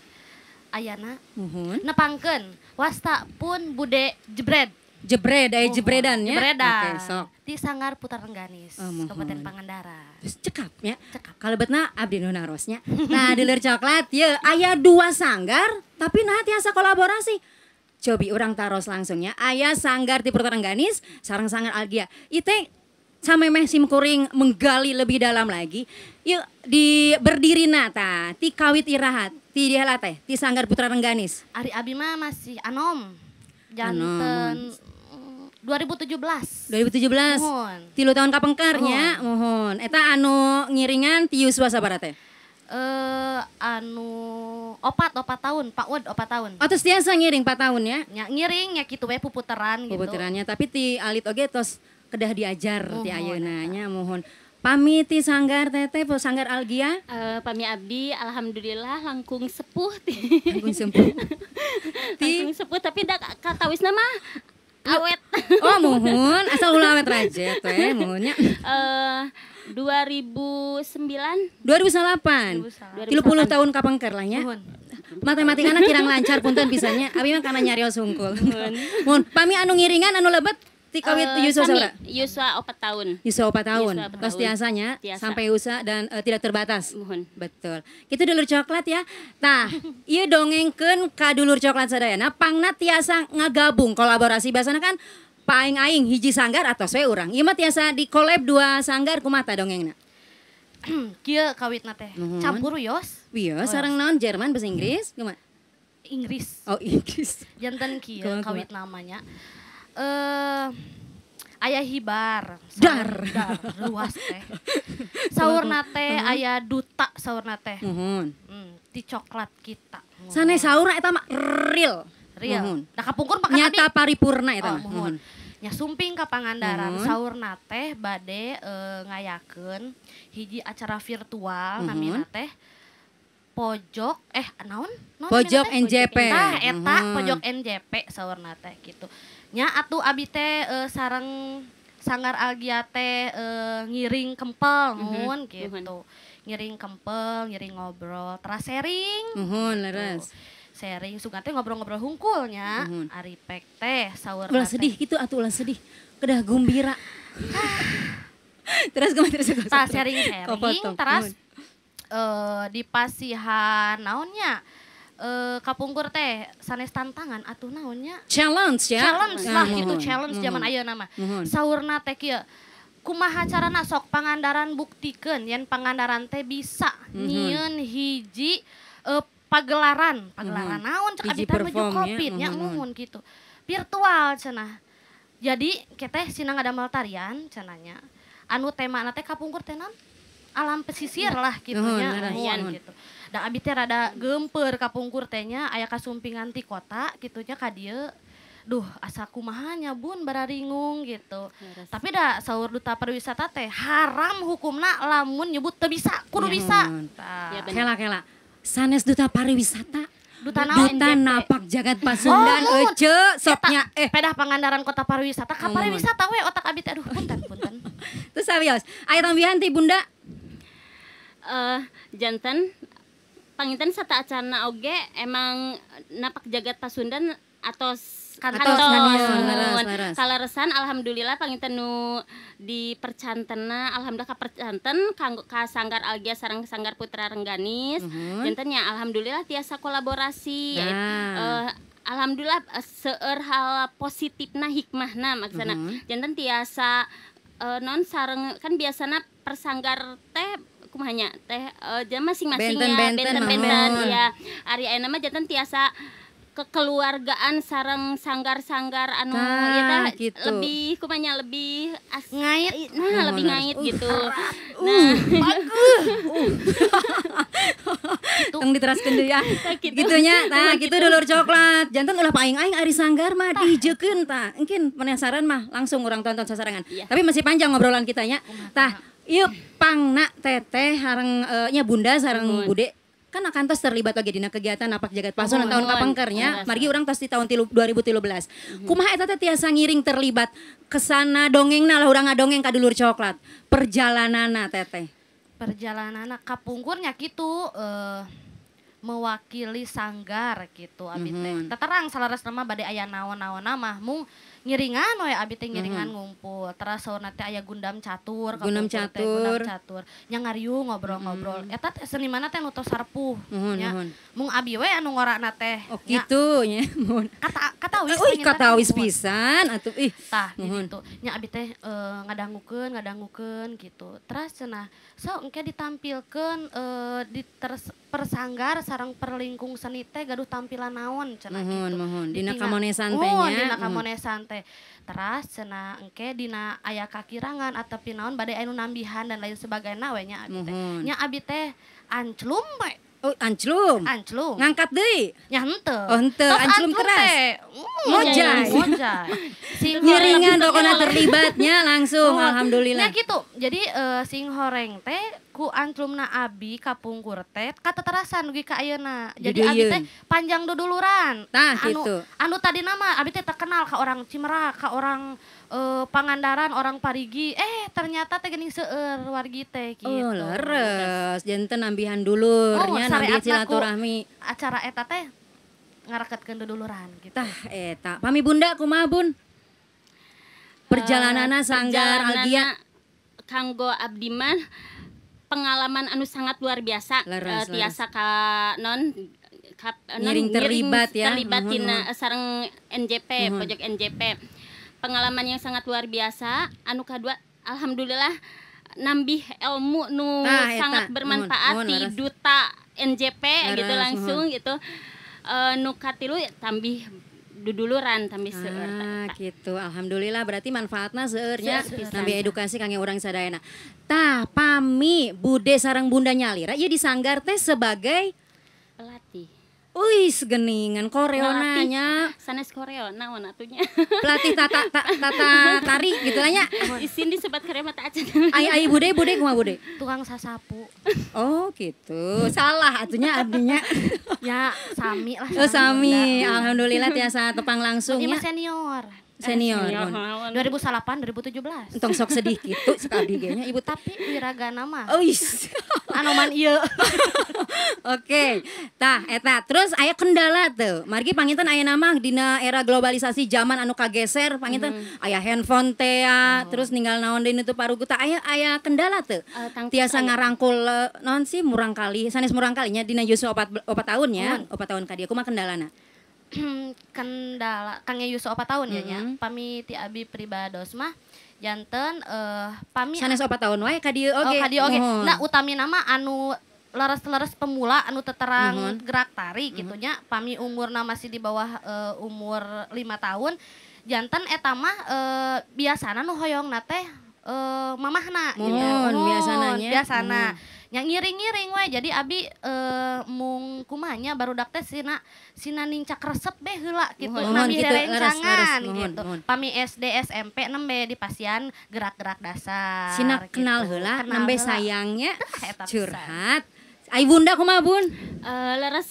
ayana. Muhun. Nepangkeun wasta pun Bude Jebred. Jebred, aya jebredan ya. Jebredan. Oke, sok. Di Sanggar Putra Rengganis, Kabupaten Pangandaran. Terus cekap ya. Cekap. Kalebetna abdi nu narosnya. Nah, dulur coklat ye aya dua sanggar tapi nah tiasa kolaborasi. Cobi urang taros langsungnya. Aya Sanggar ti Putra Rengganis sareng Sanggar Algia. Ite samemeh sim kuring menggali lebih dalam lagi. Yuk di berdirina ta ti kawit irahat ti dieu teh ti Sanggar Putra Rengganis. Ari abi mah masih anom. Janten 2017. 2017. Mohon. 3 tahun kapengkernya, mohon. Eta anu ngiringan ti yuswa sabaraha teh? Anu opat tahun, Pak Wod 4 tahun. Oh, terus tiasa ngiring 4 tahun ya? Nya ngiring nya kitu we puputeran gitu. Puputerannya, tapi ti alit oge tos kedah diajar ti ayeuna nya, mohon. Pami ti Sanggar Teteh, Sanggar Algia? Pami abdi alhamdulillah langkung sepuh ti. Langkung sepuh. Langkung sepuh tapi da katawisna mah awet. Oh, mohon, asal ulah awet rajet we mohonnya. 2009. 2008. 30 tahun kapengker lah nya. Matematikana kirang lancar punten pisannya. Abi mah kana nyarios hungkul. Mohon, pami anu ngiringan anu lebet ti kawit yuswa sabaraha? Yuswa 4 tahun. Yuswa 4 tahun. Tos tiasanya sampai usaha dan tidak terbatas. Mohon. Betul. Kitu dulur coklat ya. Tah, ieu dongengkeun ka dulur coklat sadayana pangna tiasa ngagabung kolaborasi biasana kan paing-aing hiji sanggar atau we urang. Ieu mah tiasa di collab dua sanggar kumaha dongengna? Kieu kawitna teh. Campur wios. Wios sareng naon Jerman bahasa Inggris kumaha? Inggris. Oh, Inggris. Janten kieu kawit namanya. Aya hibar, dar, luas teh. Saurna teh aya duta saurna teh. Muhun. Ti coklat kita. Sane saurna eta mah real. Real. Da kapungkur mah nyata paripurna eta mah. Muhun. Nya sumping ka Pangandaran saurna teh bade ngayakeun hiji acara virtual namina teh Pojok naon? Pojok NJP. Tah eta Pojok NJP saurna teh gitu. Nya atuh abi teh sareng Sanggar Algia teh ngiring kempel mun gitu. Ngiring kempel, ngiring ngobrol, teras sharing. Muhun leres. Sharing sugan teh ngobrol-ngobrol hungkulnya. Ari pek teh saurna. Ulah sedih gitu atuh ulah sedih. Kedah gumbira. Terus kumaha terus. Tah sharing-sharing teras di pasihan naonnya kapungkur teh sanes tantangan atuh naonnya challenge ya, challenge lah gitu, challenge zaman ayeuna mah. Saurna teh kieu kumaha carana sok Pangandaran buktikeun yen Pangandaran teh bisa nyieun hiji pagelaran naon cek abi teh menuju Covid nya muhun gitu virtual cenah. Jadi keteh sina ngadamel tarian cenahnya anu temana teh kapungkur teh naon alam pesisir lah gitu nya, gitu. Da abi teh rada geumpeur kapungkur teh nya aya kasumpingan ti kota kitu nya ka dieu. Duh, asa kumaha nya bun bararingung gitu. Tapi da saur duta pariwisata teh haram hukumna lamun nyebut teu bisa, kudu bisa. Kela-kela. Sanes duta pariwisata. Duta naon? Duta napak jagat Pasundan ece soknya pedah Pangandaran kota pariwisata ka pariwisata we otak abi teh aduh punten punten. Terus sawios. Aya tambihan ti Bunda. Janten panginten sata acana oge emang napak jagat Pasundan atos Kantos. Leres. Kaleresan alhamdulillah panginten nu di percantena, alhamdulillah ka percanten kanggo ka Sanggar Algia sareng Sanggar Putra Rengganis. Janten nya alhamdulillah tiasa kolaborasi. Alhamdulillah seueur hal positifna, hikmahna maksudna. Janten tiasa non sareng kan biasana persanggar teh kumaha nya teh masing-masing ya, Benten-benten, benten-benten muhun. Ya. Ari ayeuna mah janten tiasa kekeluargaan sareng sanggar-sanggar anu Tah, ieu teh gitu. Lebih kumaha nya, lebih Ngait. Nah, lebih ngait gitu. Nah, Tong diteraskeun deui ah. Gitu. Gitu nya, tah gitu dulur coklat. Janten ulah paing-aing ari sanggar mah dihijekeun tah. Engkin penasaran mah langsung urang tonton sasarengan. Tapi masih panjang ngobrolan kita nya. Tah, ieu pangna teteh sareng nya bunda sareng bude kan akan tos terlibat lagi dina kegiatan napak jagat pasona tahun kapengker nya, margi urang tos di tahun 2013. Kumaha eta teh tiasa ngiring terlibat kesana, dongengna lah, urang ngadongeng ka dulur coklat perjalananna teteh? Perjalanan kapungkurnya gitu, mewakili sanggar gitu abi teh. Teterang saleresna mah bade aya naon-naon mah mung ngiringan we abi teh, ngiringan ngumpul. Teras saurna teh aya gundam catur, Gundam kapungkur teh, catur. Gundam catur. Nya ngariung ngobrol-ngobrol. Eta teh senimanna teh nu tos sarpuh nya. Mung abi we anu ngorana teh. Oh Nya, gitu nya. Muhun. Kata katawis Uy, panginten. katawis Muhun. pisan atuh ih. Tah, di Muhun. ditu. Nya abi teh ngadangukeun, ngadangukeun gitu. Teras cenah so engke ditampilkeun di persanggar sareng perlingkung seni teh gaduh tampilan naon cenah Muhun, gitu. muhun. Dina Ditingal- kamonesan teh Muhun, nya. dina Muhun. kamonesan teh. Teras cenah engke dina aya kakirangan atau naon bade aya nu nambihan dan lain sebagainya we nya abi teh. Muhun. Nya abi teh anclum we. Oh, anclum. Anclum. Ngangkat deui. Nya henteu. Oh, henteu. Tos Anclum teras. teh, Mojay. Mojay. Sing Ngiringan pokoknya terlibatnya langsung Oh, alhamdulillah. Nya gitu. Jadi sing horeng teh ku anclumna abi kapungkur teh kateterasan dugi ka ayeuna. Jadi abi Dideuyeuun. teh panjang duduluran. Tah, anu, gitu. Anu tadi nama abi teh terkenal ka orang Cimerak, ka orang Pangandaran, orang Parigi. Eh, ternyata teh geuning seueur wargi teh gitu. Oh, leres. Janten nambihan dulur Oh, nya, nambihan syariatna ku silaturahmi. acara eta teh ngareketkeun duduluran gitu. Tah eta. Pami bunda kumaha, Bun? Perjalananna sanggar Perjalananna Algia. Kanggo abdi mah pengalaman anu sangat luar biasa. Leres, Tiasa ka non ka, non, Ngiring terlibat ya. terlibat Muhun, dina muhun. sareng NJP, pojok NJP, pengalaman yang sangat luar biasa. Anu kadua, alhamdulillah nambih ilmu nu Tah, eta. sangat bermanfaat Muhun, muhun, di leres. duta NJP gitu Leres, langsung gitu. Nu katilu tambih duduluran, tambih seueur. Ah, gitu. Alhamdulillah berarti manfaatna seueurnya Seueur pisan. nambih edukasi kangge urang sadayana. Tah, pami bude sareng bunda nyalira ieu di sanggar teh sebagai Pelatih. Wih, geningan koreona nya. Sanes koreo naon atunya. Pelatih tata tata tari gitu lah nya. Isin disebat koreo mah teu acan. Ai ai bude, bude kumaha bude? Tukang sasapu. Oh, gitu. Salah atunya abdinya. Ya, sami lah. Oh, sami. Bunda. Alhamdulillah tiasa tepang langsung Ini nya. mah senior. Senior. Senior, Mun. 2008 2017. Entong sok sedih gitu sok abdi ge nya ibu. Tapi wiragana mah Oh, is. anoman ieu. Oke, tah eta terus aya kendala tuh. Margi panginten aya nama dina era globalisasi zaman anu kageser panginten aya handphone teh ya, terus ninggal naon deui nu teu parugu tah aya aya kendala tuh. Tangtus Tiasa aya. ngarangkul naon sih murang kali, sanes murang kalinya dina yuswa opat, opat tahun ya, 4 tahun ka dieu kumaha kendalana? Kendala kangge yuswa 4 tahun ya nya. Pami ti abi pribados mah janten pami Sanes 4 tahun wae ka dieu Oh, oge. ka dieu oge. Muhun. Nah, utami nama anu leres-leres pemula anu teterang gerak tari gitu nya, pami umurna masih di bawah umur 5 tahun janten eta mah biasana nu hoyongna teh mamahna gitu. Muhun, Muhun, biasana nya. biasana. Nya ngiring-ngiring we, jadi abi mung kumaha nya barudak teh sina sina nincak resep be heula gitu. Muhun, Nami gitu, leres, leres, rerencangan muhun, gitu. muhun. Pami SD SMP nembe di pasian gerak-gerak dasar Sina kenal gitu. heula, Kenal nembe heula. sayangnya Tah, eta pisan. curhat. Ai bunda kumaha, Bun? Leres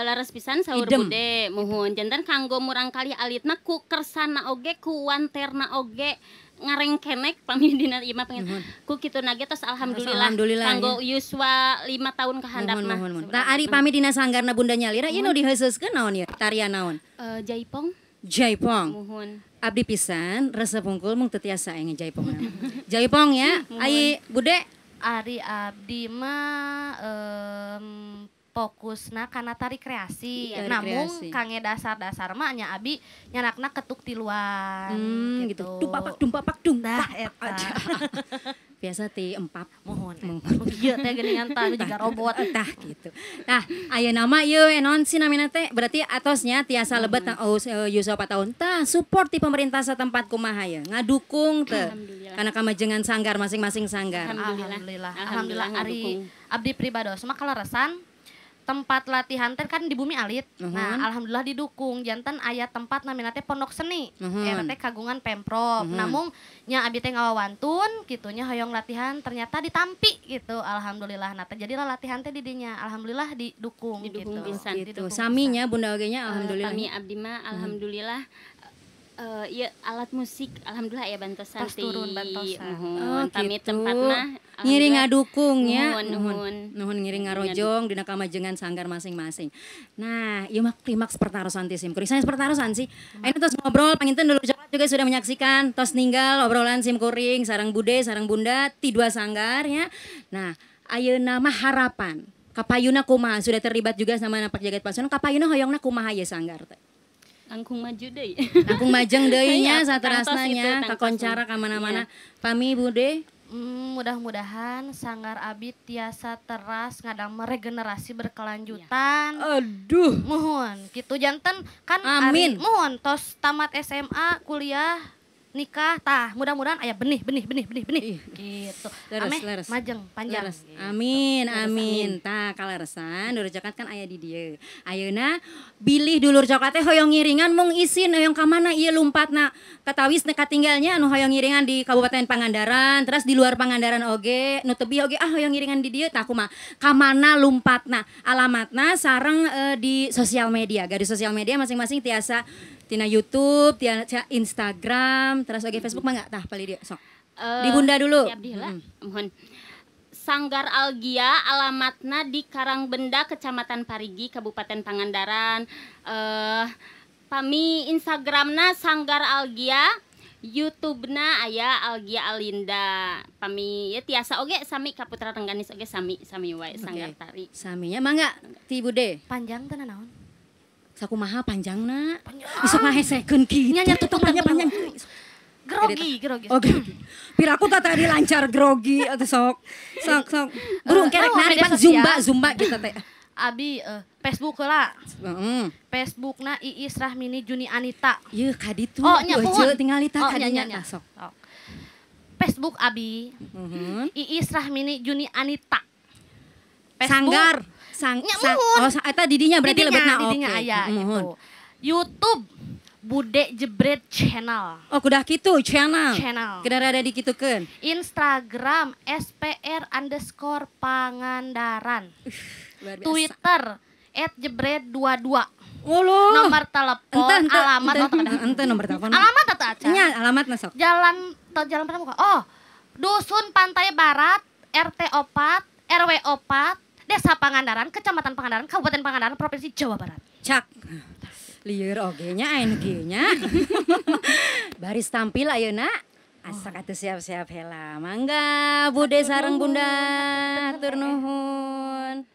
leres pisan saur Idem. bude, muhun janten kanggo murang kali alitna ku kersana oge ku wanterna oge ngarengkenek pami dina ieu mah pengen ku kitu nage tos alhamdulillah, Alhamdulillah, kanggo yuswa 5 tahun ka handap Muhun, mah. muhun, muhun. Tah ari pami dina sanggarna bunda nyalira ieu nu diheuseuskeun naon ieu? Tarian naon? Jaipong. Jaipong. Muhun. Abdi pisan resep hungkul mung teu tiasa aya ngejaipong. Jaipong ya. Ai Bude Ari abdi mah fokusna kana tari kreasi. Tari Namun kreasi. kangge dasar-dasar mah nya abi nyanakna ketuk tiluan gitu. Dumpapak dumpapak dung. Dah eta. Biasa ti empap. Mohon. Ieu teh geuningan tah nu jiga robot. Tah gitu. Tah ayeuna mah ieu we naon sih namina teh berarti atosnya tiasa lebet yuswa 4 tahun. Tah support ti pemerintah setempat kumaha ye? Ngadukung teu? Alhamdulillah. Karena kamajengan sanggar masing-masing sanggar. Alhamdulillah. Alhamdulillah. Alhamdulillah Alhamdulillah ari ngadukung. abdi pribados mah kaleresan tempat latihan teh kan di bumi alit. Nah, alhamdulillah didukung. Janten aya tempat namina teh Pondok Seni. Eta teh kagungan Pemprov. Namung nya abi teh ngawawantun kitu nya hoyong latihan ternyata ditampi gitu. Alhamdulillah. Nah, teh jadilah latihan teh di dinya. Alhamdulillah didukung, Didukung gitu. pisan. Gitu. Didukung Saminya Bunda oge nya alhamdulillah. Pami abdi mah alhamdulillah ieu alat musik alhamdulillah aya bantosan Tos turun bantosan. Muhun. Oh, Pami gitu. tempat mah Ngiring alhamdulillah. ngadukung ya. Nuhun, nuhun. Nuhun ngiring ngarojong dina kamajengan sanggar masing-masing. Nah, ieu mah klimaks pertarosan ti sim kuring. Sanes pertarosan sih. Ayeuna tos ngobrol panginten dulur coklat juga sudah menyaksikan tos ninggal obrolan sim kuring sareng bude sareng bunda ti dua sanggar ya. Nah, ayeuna mah harapan. Kapayuna kumaha sudah terlibat juga sama napak jagat pasundan. Kapayuna hoyongna kumaha ye sanggar teh? Langkung maju deui. Langkung majeng deui nya Iya, saterasna tangtos nya itu, tangtos. kakoncara ka mana-mana. Pami Bude Mudah-mudahan sanggar abi tiasa teras ngadamel regenerasi berkelanjutan. Aduh. Muhun, gitu janten kan Amin. ari muhun tos tamat SMA, kuliah, nikah, tah mudah-mudahan aya benih benih benih benih benih Ih. gitu. Leres, Ameh leres. majeng panjang. Leres. Amin, amin. Tah kaleresan dulur coklat kan aya di dieu. Ayeuna bilih dulur coklat teh hoyong ngiringan mung isin hoyong ka mana ieu lumpatna. Katawis neuk katinggalnya anu hoyong ngiringan di Kabupaten Pangandaran, terus di luar Pangandaran oge, nu tebih oge ah hoyong ngiringan di dieu tah kumaha. Ka mana lumpatna? Alamatna sareng di sosial media. Garis sosial media masing-masing tiasa tina YouTube, tina Instagram, terus oge Facebook mah enggak tah palih dieu sok. Di Bunda dulu. Siap di heula. Mohon. Sanggar Algia alamatna di Karangbenda, Kecamatan Parigi, Kabupaten Pangandaran. Pami Instagramna Sanggar Algia, YouTube-na aya Algia Alinda. Pami ya tiasa oge sami ka Putra Rengganis oge sami sami wae Sanggar Tari. Saminya mangga ti Bude. Panjang teh naon? Sakumaha panjangna? Isuk ngahesekeun kitu. Nya, nya, tuh panjang panjang. Grogi, grogi. Oh, grogi. Piraku tah tadi lancar grogi atau sok. Sok sok. Burung kerek naon, narik media pan zumba sosial? zumba kita teh. Abi Facebook heula. Heeh. Facebookna Iis Rahmini Juni Anita. Yeuh ka ditu. Oh, nya Eueuh, pohon. tinggal tah Oh, ka nya, dinya nya, nya. tah sok. Oh. Facebook abi Nuhun. Iis Rahmini Juni Anita. Sanggar. Sang, Nya, sang, muhun. oh, eta didinya berarti Didinya, lebetna didinya oke. aya Muhun. gitu. YouTube Bude Jebret Channel. Oh, kudah kitu channel. Channel. Kedah rada dikitukeun. Instagram SPR underscore Pangandaran. Luar biasa. Twitter @jebret22. Uluh. Nomor telepon, Ente, ente, alamat, ente, oh, tak ada. ente nomor telepon. Alamat atau aja? Nya, alamatna sok. Jalan Jalan Pramuka. Oh, Dusun Pantai Barat, RT 4, RW 4, Desa Pangandaran, Kecamatan Pangandaran, Kabupaten Pangandaran, Provinsi Jawa Barat. Cak. Lieur oge nya aya nu kieu nya. Baris tampil ayeuna. Asak atuh siap-siap heula. Mangga Bude sareng Bunda. Hatur nuhun.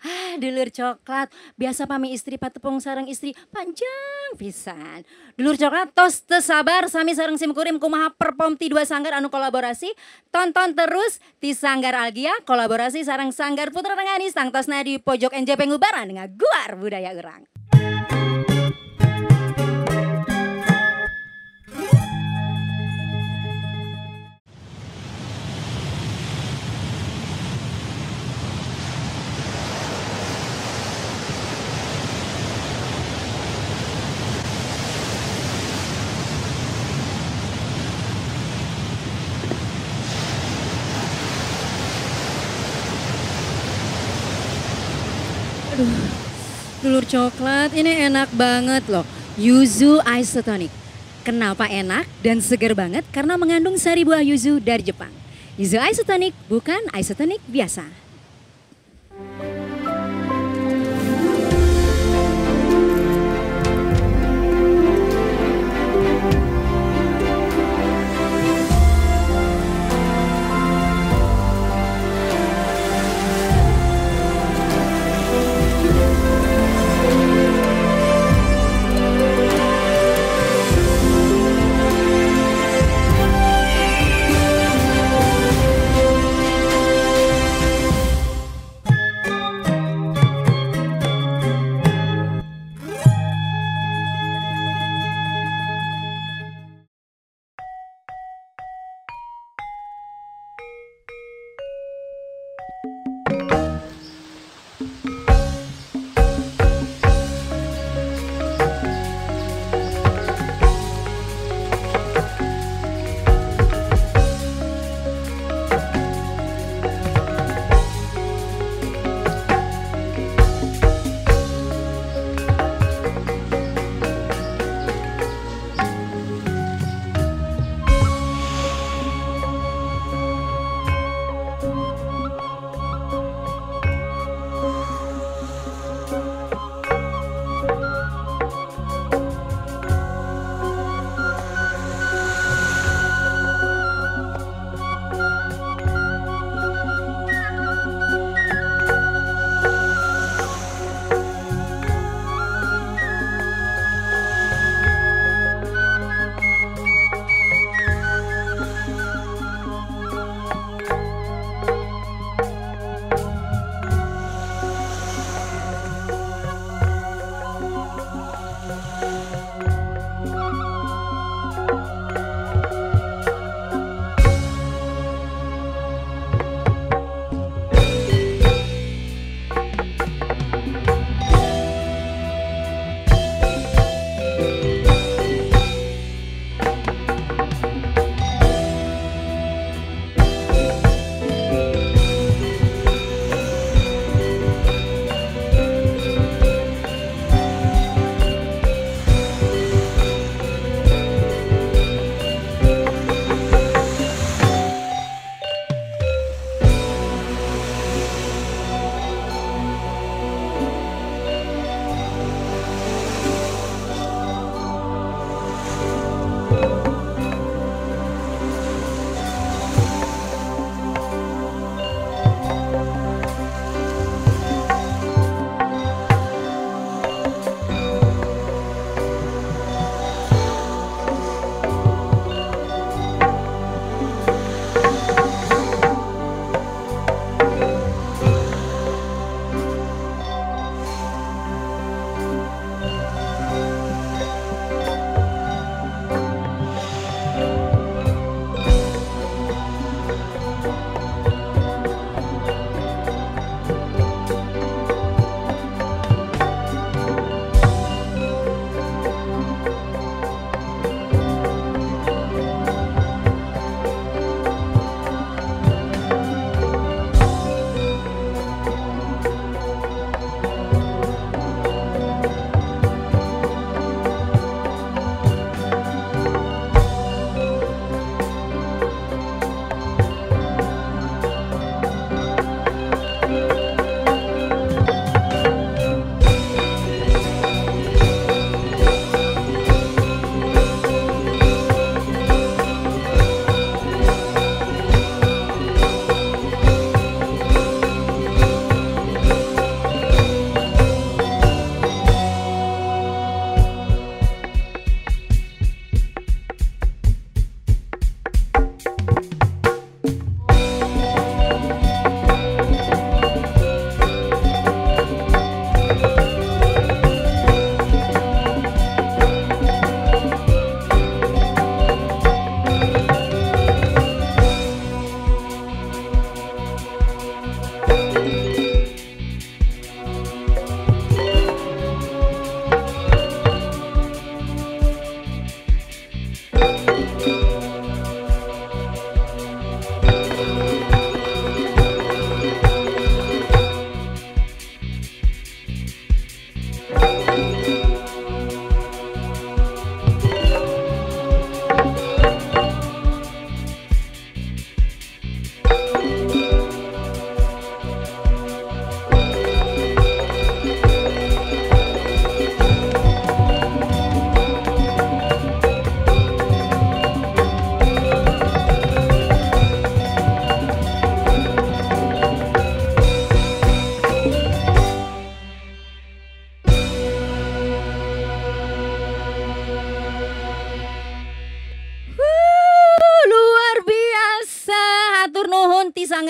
Ah, dulur coklat. Biasa pami istri patepung sareng istri panjang pisan. Dulur coklat tos teu sabar sami sareng sim kurim kumaha perform ti dua sanggar anu kolaborasi. Tonton terus ti Sanggar Algia kolaborasi sareng Sanggar Putra Rengganis tangtosna di pojok NJP Ngubaran ngaguar budaya urang. Dulur coklat ini enak banget loh. Yuzu Isotonic. Kenapa enak dan seger banget? Karena mengandung sari buah yuzu dari Jepang. Yuzu Isotonic bukan isotonic biasa.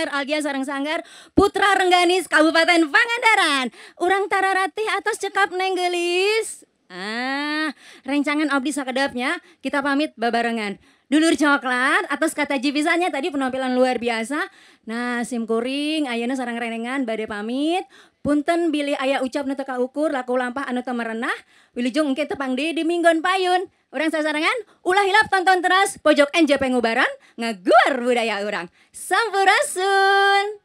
Sanggar Algia sareng Sanggar Putra Rengganis Kabupaten Pangandaran. Urang tararatih atos cekap, Neng Geulis. Ah, rencangan abdi sakedapnya kita pamit babarengan. Dulur coklat atas kata jipisannya tadi penampilan luar biasa. Nah, sim kuring ayeuna sareng renengan bade pamit. Punten bilih aya ucap nu teu kaukur, laku lampah anu teu merenah. Wilujeng engke tepang deui di minggon payun. Urang sasarengan ulah hilap tonton terus Pojok NJP Ngubaran, ngaguar budaya urang. Sampurasun.